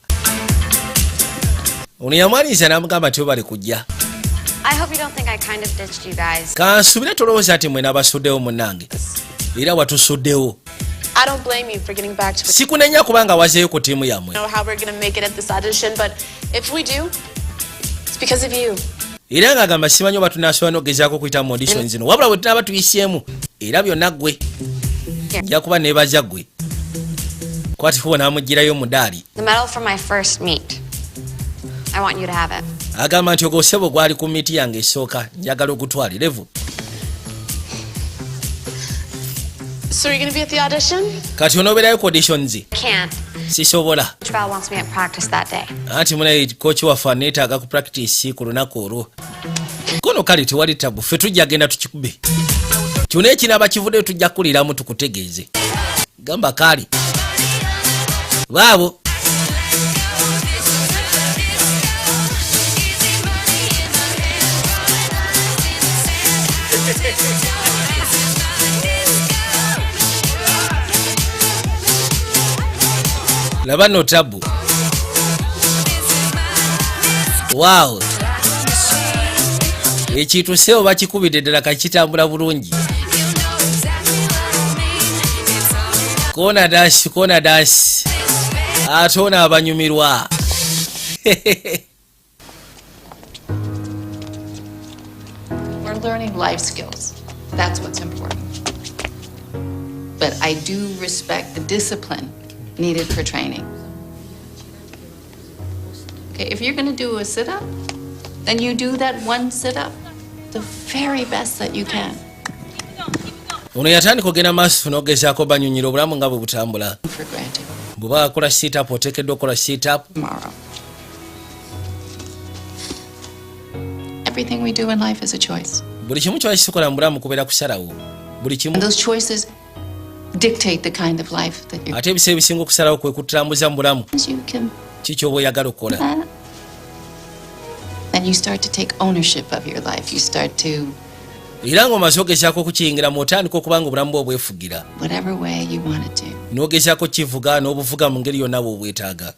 Ono yamwaniriza n'amugamba nti obale kujja. I hope you don't think I kind of ditched you guys. Kansubire tolowooza nti mwe nabasuddewo munnange, era watusuddewo. I don't blame you for getting back to Sikunenya kubanga wazeeyo ku ttiimu yammwe. know how we're gonna make it at this audition, but if we do, it's It's because of you. Era ng'agamba simanyi oba tunasobola n'okugezaako okuyita mu audition zino, wabula bwe tunaaba tuyiseemu era byonna ggwe nja kuba neebaza ggwe. Kwatikubo n'amuggyirayo omudaali. The medal from my first meet. I want you to have it. Agamba nti ogwo ssebo gwali ku meet yange esooka, njagala ogutwale levu. So are you gonna be at the audition? Kati onoobeerayo ku auditions? Can't. Sisobola. Coach Val wants me at practice that day. Anti munaye coach waffe aneetaaga ku practice ku lunaku olwo. Kono kale tewali tabu, ffe tujja genda tukikube kyona ekinaaba kivuddeyo, tujja kukuliramu tukutegeeze. Gamba kaali baabo. Laba nno tabu. Waawo, ekintu sewo bakikubidde ddala, kakitambula bulungi. Kona dance, kona dance, ate ono abanyumirwa. We're learning life skills. That's what's important. But I do respect the discipline needed for training. Okay, if you're going to do a sit up, then you do that one sit up the very best that you can. Ono yatandika ogenda maaso n'ogezaako banyunyira obulamu nga bwe butambula. For granted. Bw'oba akola sit-up, oteekeddwa okukola sit-up. Tomorrow. Everything we do in life is a choice. Buli kimu kyewakisikola mu bulamu kubeera kusalawo, buli kimu. And those choices dictate the kind of life that you're. Ate ebiseera ebisinga okusalawo kwe kutambuza mu bulamu. You can Ki kyoba oyagala okukola. That, then you start to take ownership of your life. You start to Era ng'omaze ogezaako okukiyingiramu, otandika okuba nga obulamu bwe obwefugira whatever way you want it to. N'ogezaako kivuga n'obuvuga mu ngeri yonna bw'obwetaaga.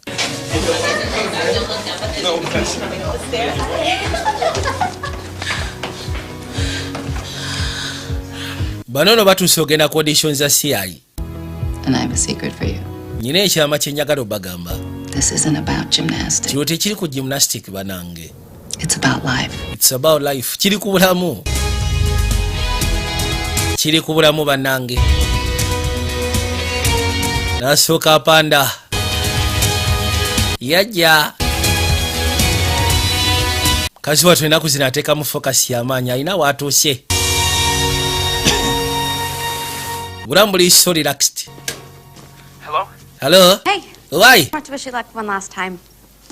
Bano no batuuse ogenda ku audition za CI. And I have a secret for you. Nyina ekyama kye njagala obagamba. This isn't about gymnastics. Kino tekiri ku gymnastic, banange. It's about life. It's about life. Kiri ku bulamu, kiri ku bulamu, bannange. Nasooka apanda yajja kazi watu ennaku zino ateekamu focus y'amaanyi, alina waatuuse, bulamu buli so relaxed. Hello? Hello. Hey. Why? I want to wish you luck one last time.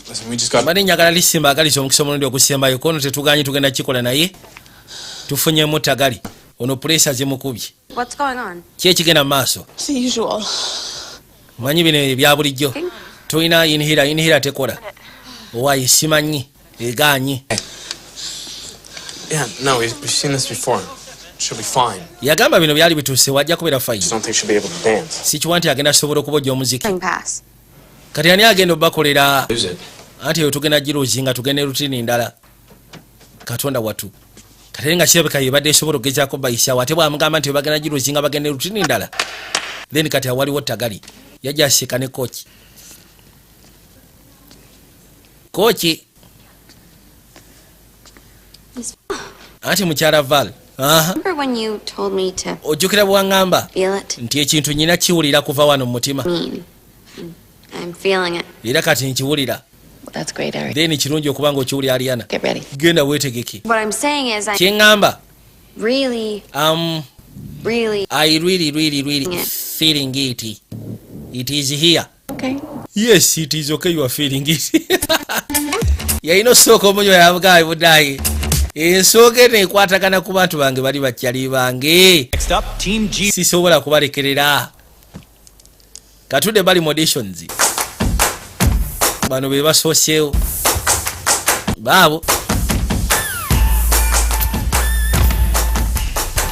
Listen, we just got. Mbadde njagala lisimba agaliza omukisa omulundi ogusembayo. Kono tetuganye, tugenda kikola, naye tufunyemu tagali ono pressure zimukubye. What's going on? Ki ekigenda mu maaso? It's the usual. Manyi bino ebya bulijjo, tulina inhaler, inhaler tekola. Owayi simanyi egaanyi. Yeah, no, we've seen this before. She'll be fine. Yagamba bino byali bituuse, wajja kubeera fine. Just don't think she'll be able to dance. Sikiwa nti agenda sobola okubojja omuziki. Pass. Kati ani agenda obakolera? Lose it. Anti eyo tugenda giruzi nga tugenda routine ndala. Katonda watu, kati nga kirabika yebadde esobola okugezaako bayisaawo, ate bwamugamba nti bagenda giruzi nga bagenda routine ndala, then kati awaliwo tagali yajja asika ne coach, coach anti mukyala Val. Aha. Remember when you told me to Ojjukira bwe waŋŋamba feel it? Nti ekintu nyina kiwulira kuva wano mu mutima? Mean. I'm feeling it. Era kati nkiwulira. Well, that's great, Eric. Then kirungi okuba nga okiwulira, Ariana. Get ready. Genda weetegeke. What I'm saying is I Kyeŋŋamba really, really I really, really, really Yeah. feeling it. It is here. Okay. Yes, it is okay, you are feeling it. Yalina osooka omunywa yabugayi budayi ensonga eno ekwatagana ku bantu bange bali bakyali bange. Next up, Team G. Sisobola kubalekerera. Katudde bali mu auditions, bano be basooseewo baabo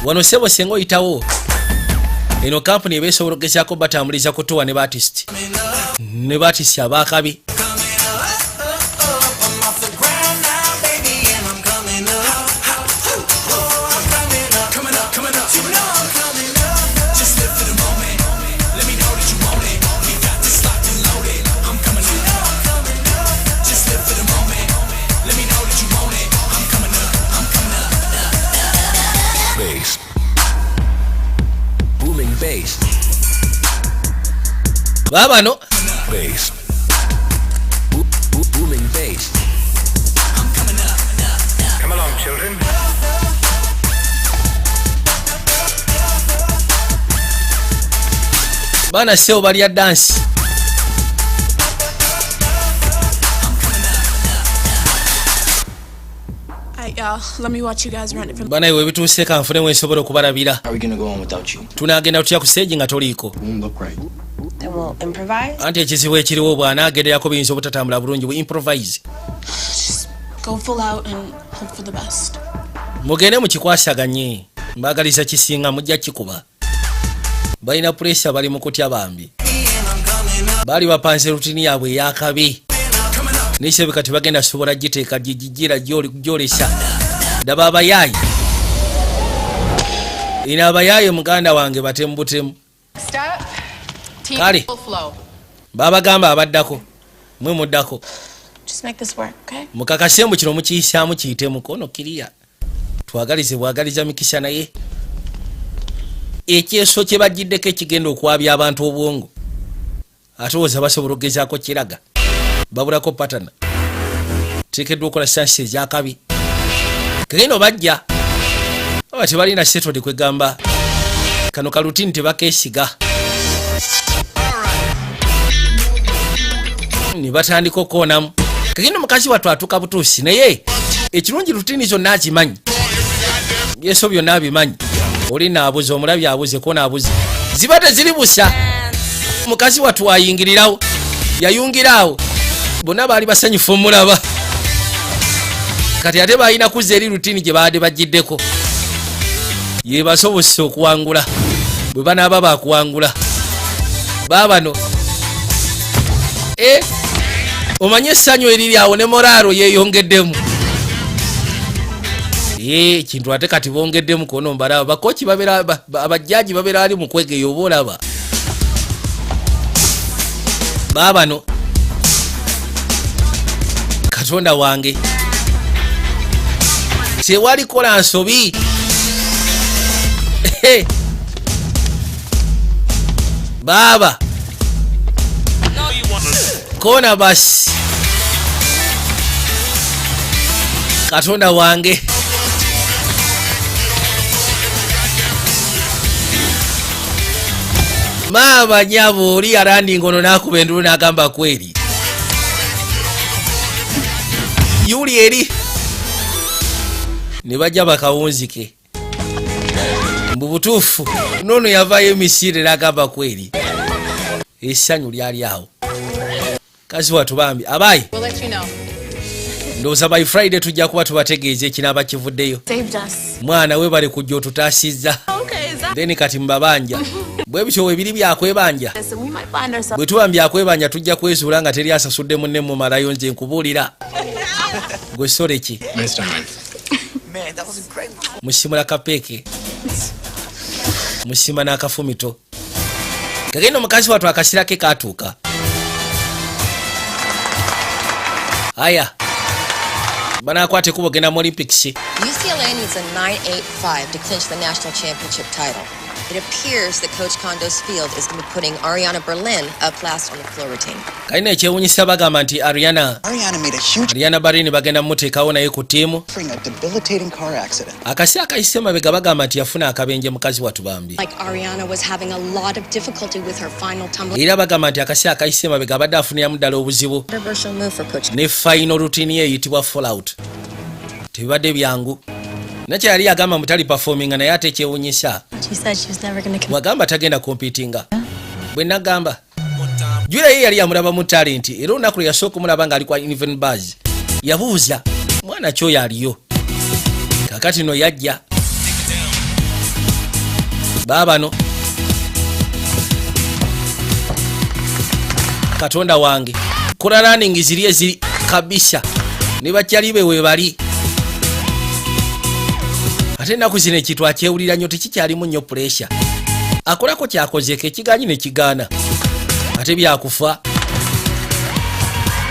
wano. Sebo senga oyitawo eno kampuni eba esobola okugezaako batambuliza ku tour ne ba artist, ne ba artist abakabi. Off the ground now, baby, and I'm coming up. Oh, I'm coming up, coming up, coming up. You know I'm coming up. Just live for the moment. Let me know that you want it. We got this locked and loaded. I'm coming up. You know I'm coming up. Just live for the moment. Let me know that you Baabano. Bass. Booming bass. Come along, children. Baana sebo balya dansi. Alright, y'all. Let me watch you guys run it from. Bana iwe bituuse, kanfune wensobola okubalabira. How are we gonna go on without you? Tunagenda tutya ku stage nga toliiko? Won't look right. Then we'll improvise. Anti ekizibu ekiriwo, bw'anaagenderako biyinza obutatambula bulungi. We improvise. Go full out and hope for the best. Mugende mukikwasaganye, mbagaliza kisinga, mujja kikuba. Balina pressure, bali mu kutya bambi. Baali bapanze routine yaabwe eyakabi nesebeka tebagenda sobola giteeka gijijira gyolesa. Daba abayaayi ino, abayaayi muganda wange batemu butemu. Stop. Team Kale. full flow. Babagamba abaddako mwe muddako. Just make this work, okay? Mukakase mu kino mukiyisaamu kiyite mukono kiriya. Twagalize bwagaliza mikisa, naye ekyeso kye bagiddeko ekigenda okwabya abantu obwongo, ate owoza basobola okugezaako kiraga babulako patana. Teekeddwa okukola stunts ezakabi. Kagenda bajja aba tebalina settled, kwegamba kano ka routine tebakesiga ne batandika okwonamu. Kagenda omukazi wattu atuuka butuusi, naye ekirungi routine zonna azimanyi, byeso byonna abimanyi. Oli naabuze omulabi abuze kona abuze, ziba teziri busa. Mukazi wattu ayingirirawo, yayungiraawo, bonna baali basanyufu omulaba. Kati ate balina kuzza eri routine gye baadde bagiddeko yebasobose okuwangula. Bwe banaaba bakuwangula baabano e omanye essanyu eriri awo ne morale yeyongeddemu. Ye kintu ate kati bongeddemu kono mbalaba bakoki babeera abajjaji babeera ali mu kwegeya oba olaba baabano. Katonda wange, tewali kola nsobi. Baaba kona basi, katonda wange. Maama nyabo oli arandinga ono n'akuba endulu n'agamba kweri yuli eri ne bajja bakawunzike mbu butuufu noono yavaayo emisire n'agamba kweri essanyu lyali awo. Kazi watu bambi abayi. We'll let you know. Ndowooza by Friday tujja kuba tubategeeza ekinaaba kivuddeyo. Saved us. Mwana we bali kujja otutaasizza. Okay, is that Then kati mubabanja bwe bityo webiri byakwebanja. And we might find ourselves. Bwe tuba mbyakwebanja tujja kwezuula nga teri asasudde munne mumalayo. Nze nkubuulira gwe soleki. Nice time. Man, that was incredible. Musimula kapeeke, musima n'akafumito kagenda. Omukazi wattu akasira ke katuuka. Aya banakwata ekkubo genda mu Olympics. UCLA needs a 9.85 to clinch the national championship title. It appears that Coach Kondo's field is going to be putting Ariana Berlin up last on the floor routine. Kalina ekyewunyisa, bagamba nti Ariana Ariana made a huge Ariana Barini bagenda mumuteekawo naye ku ttiimu. suffering a debilitating car accident. Akasi akayise mabega bagamba nti yafuna akabenje mukazi wattu bambi. Like Ariana was having a lot of difficulty with her final tumbling. Era bagamba nti akasi akayise mabega abadde afuniramu ddala obuzibu Controversial move for Coach. ne final routine ye eyitibwa fallout. Tebibadde byangu nakyo yali yagamba mutali performinga, naye ate ekyewunyisa She said she was never going to bwagamba tagenda competinga. Bwe nagamba jula ye yali yamulabamu talent, era olunaku lwe yasooka omulaba ng'ali kwa uneven bars yabuuza mwana kyoyo aliyo. Kakati no yajja baabano. Katonda wange, kola landing ziri eziri kabisa ne bakyali be we bali. Ate ennaku zino ekintu akyewulira nnyo, tekikyalimu nnyo pressure. Akolako kyakozeeko ekiganyi ne kigaana ate byakufa.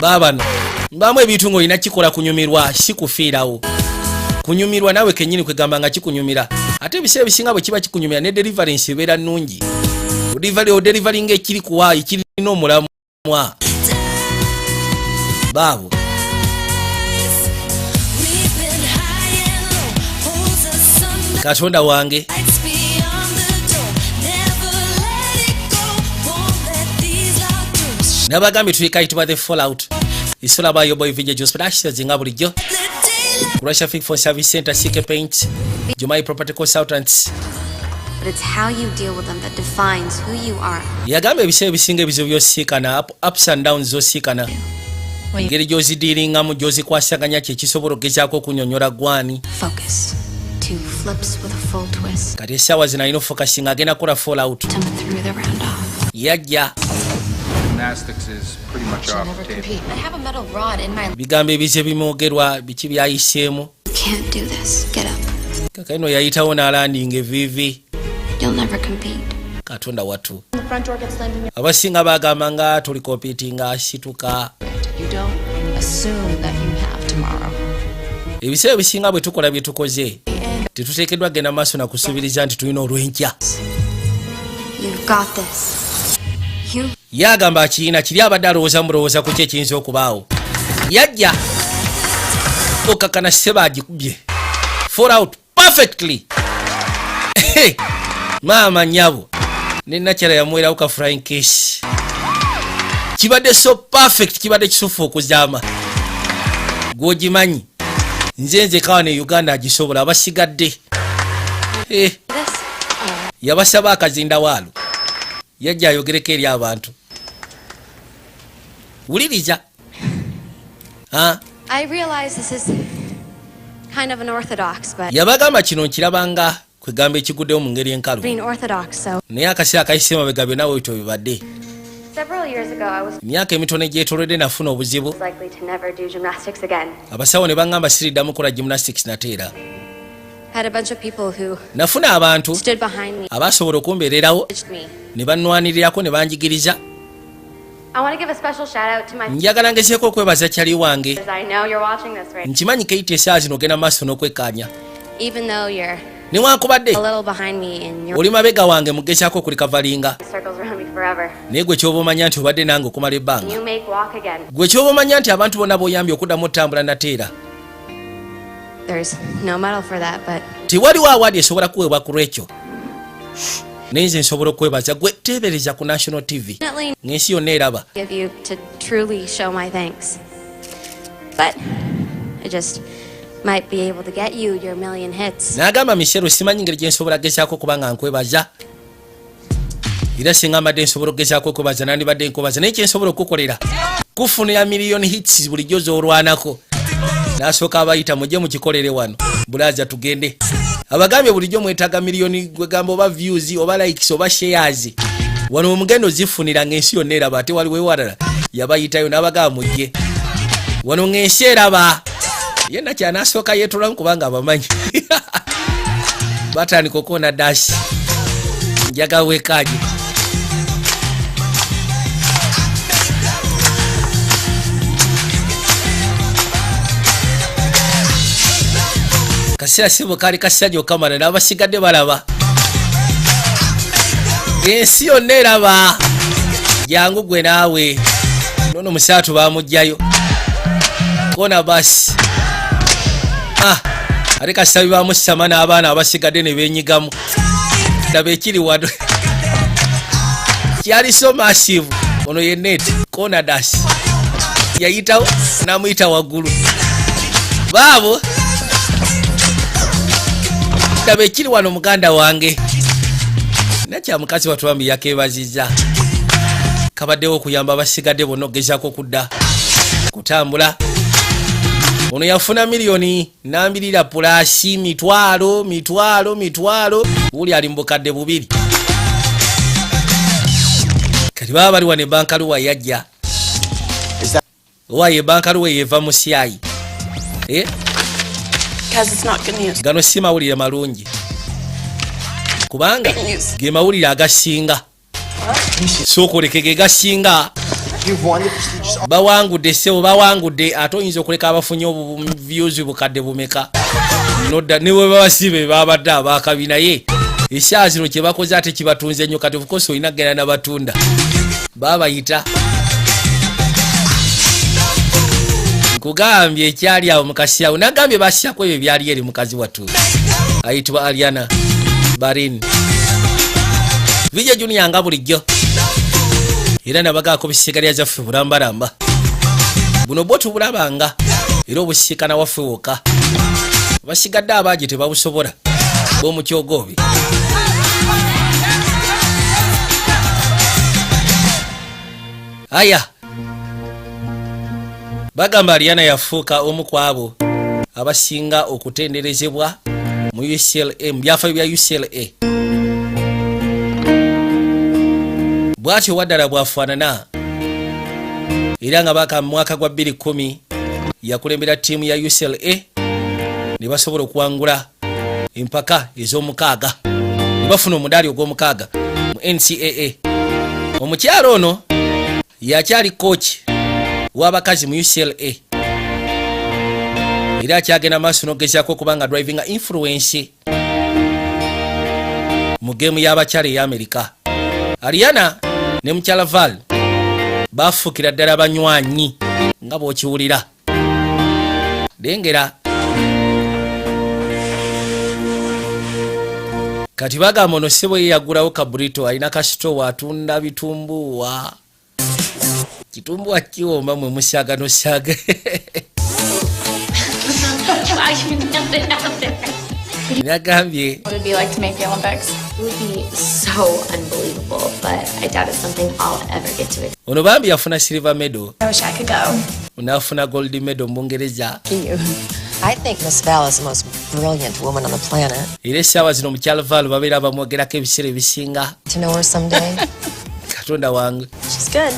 Baabano mbaamu ebintu ng'olina kikola kunyumirwa, si kufiirawo. Kunyumirwa naawe kennyini kwegamba nga kikunyumira, ate ebiseera ebisinga bwe kiba kikunyumira ne deliverance ebeera nnungi. Odeliveringa ekiri kuwa ekiri. Omulamwa baabo. Katonda wange, nabagambye tulikayitibwa The Fallout. Isola by your boy VJ Jos Productions, nga bulijjo Russia Fig for Service Center, CK Paint, Jumai Property Consultants. But it's how you deal with them that defines who you are. Yagamba ebiseera ebisinga ebizibu byosiikana, ups and downs zosiikana, engeri gy'ozidiiringamu, gy'ozikwasaganya, kyekisobola okugezaako okunyonyola gwani. Focus. Two flips with a full twist. Kati essaawa zino alina ofocusinga, agenda kukola fallout. Through the round off. Yajja. Gymnastics is pretty much off the table. I have a metal rod in my. Bigambo ebize bimwogerwa, biki byayiseemu. You can't do this. Get up. Kakaino yayitawo n'alandinga eviivi. You'll never compete. Katonda watu. The front door gets slammed in your Abasinga bagamba nga tuli competinga, asituka. You don't assume that you have tomorrow. Ebiseera ebisinga bwe tukola bye tukoze, tetuteekeddwa genda maaso nakusuubiriza nti tulina olw'enkya. You've got this. You Ye agamba akiyina kiri, abadde alowooza mulowooza ku ki ekiyinza okubaawo. Yajja okakana, seba agikubye fall out perfectly. Maama nyabo nenakyala yamuwerawo ka flying kiss. Kibadde so perfect, kibadde kisufu okuzaama. Gwogimanyi nze nzekawa ne Uganda agisobola, abasigadde. Eh, yabasaba akazindawaalo, yajja ayogereko eri abantu. Wuliriza. Ah, I realize this is kind of unorthodox, but yabagamba kino nkirabanga kwegamba ekiguddewo mu ngeri enkalu, being orthodox, so naye akaseera kayise mabega byonna bwebityo bibadde. Several years ago I was Emyaka emitono egyetoolodde nafuna obuzibu. likely to never do gymnastics again. Abasawo ne baŋŋamba siriddamu kukola gymnastics nateera. Had a bunch of people who Nafuna abantu stood behind me, abasobola okumbeererawo, encouraged me. ne bannwanirirako, ne banjigiriza. I want to give a special shout out to my Njagala ngezeeko okwebaza kyali wange. I know you're watching this right. Nkimanyi Keiti esaawa zino ogenda maaso n'okwekkaanya. Even though you're Newankubadde a little behind me in your oli mabega wange mugezaako okulikavalinga, circles around me forever. Naye gwe kyoba omanya nti obadde nange okumala ebbanga. You make walk again. Gwe kyoba omanya nti abantu bonna b'oyambye okuddamu otambula nateera. There's no medal for that, but Tewaliwo award esobola kuweebwa ku lwekyo, naye nze nsobola okwebaza gwe. Teebereza ku national TV definitely ng'ensi yonna eraba. give you to truly show my thanks. But I just might be able to get you your million hits. N'agamba, Michelle, simanyi ngeri gye nsobola gezaako kuba nga nkwebaza, era singa mbadde nsobola okugezaako okwebaza nandibadde nkwebaza, naye kyensobola okukolera kufunira million hits bulijjo z'olwanako. N'asooka abayita, mujje mukikolere wano bulaza tugende. Abagambye bulijjo mwetaaga miliyoni, gwegamba oba views oba likes oba shares, wano omugendo zifunira ng'ensi yonna eraba. Ate waliwo ewalala yabayitayo n'abagamba mujje wano ng'ensi eraba. Ye nakyanasooka yeetolamu kubanga abamanyi batandika okuwona dasi. Njaga wekaje. Kaseera sibo kaali kasajja okamala n'abasigadde balaba, ensi yonna eraba. Jangu gwe naawe nono musaatu bamugjayo kona basi. Ah, ate kasabi bamusama n'abaana abasigadde ne benyigamu. Daba ekiri wano kyali so massive. Ono ye net kona das yayitawo n'amuyita waggulu baabo. Daba ekiri wano, muganda wange nakya mukazi watwambi yakebaziza kabaddewo okuyamba abasigadde bonna okugezaako okudda kutambula. Ono yafuna miliyoni nambirira plus mitwalo mitwalo mitwalo, wuli ali mu 2000. Kati baba bali wano ebankaluwa yajja owaye ebankaluwa yeva mu syayi. Eh? Because it's not good news. Gano si mawulire malungi kubanga ge mawulire agasinga sookoleke ge gasinga. You've won the prestigious Bawangudde ssebo, bawangudde. Ate oyinza okuleka abafunye views bukadde bumeka nodda ne bwe babasibe babadde abakabi, naye esaawa zino kye bakoze ate kibatunze nnyo. Kati of course olina kugenda nabatunda. Babayita nkugambye ekyali awo mukasi awo nagambye basyako ebyo byali eri mukazi wattu ayitibwa Ariana Barin. Vija Junior nga bulijjo era nabagaako bisigalya zaffe bulambalamba buno bwo tubulabanga era obusiikana waffe wokka, basigadde abaagi tebabusobola b'omukyogoobe. Aya bagamba Ariana yafuuka omu ku abo abasinga okutenderezebwa mu UCLA, mu byafaayo bya UCLA. Bw'atyo waddala bw'afaanana era nga baka mu mwaka gwa 2010 yakulembera ttiimu ya UCLA ne basobola okuwangula empaka ez'omukaaga ne bafuna omudaali ogw'omukaaga mu NCAA. Omukyalo ono yakyali coach w'abakazi mu UCLA era akyagenda maaso n'okugezaako okuba nga driving influence mu game y'abakyala ey'Amerika. Ariana ne mukyala Val bafuukira ddala banywanyi nga bw'okiwulira. Lengera kati bagamba ono ssebo ye yagulawo kaburito, alina kasitowa atunda bitumbuwa. Kitumbuwa kiwomba mwe musyaga nosyaga. Wow, you nailed it out there. Nagambye What it'd be like to make the Olympics. It would be so unbelievable, but I doubt it's something I'll ever get to experience. Ono bambi yafuna silver medal I wish I could go. n'afuna gold medal mu Bungereza. I think Miss Val is the most brilliant woman on the planet. Era essaawa zino mukyala Val babeera bamwogerako ebiseera ebisinga. To know her someday. Katonda wange. She's good.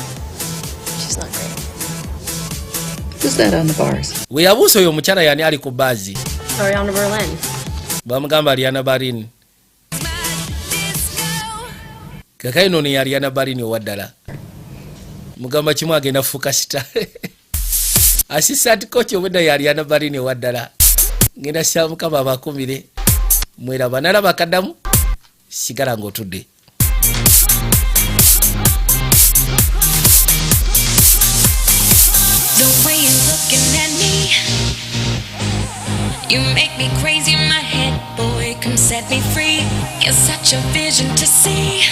She's not great. Who's that on the bars? We yabuusa oyo omukyala yani ali ku baazi. Ariana Berlin. Bamugamba Ariana Barin. Kakaino ono ye Ariana Barin owaddala. Mugamba kimu agenda fuuka star assistant coach obwedda ye Ariana Barin owaddala. Ngenda sya Mukama abakumire mweraba nalaba kaddamu sigala ng'otudde. The way you're looking at me, you make me crazy in my head, boy. Come set me free. You're such a vision to see.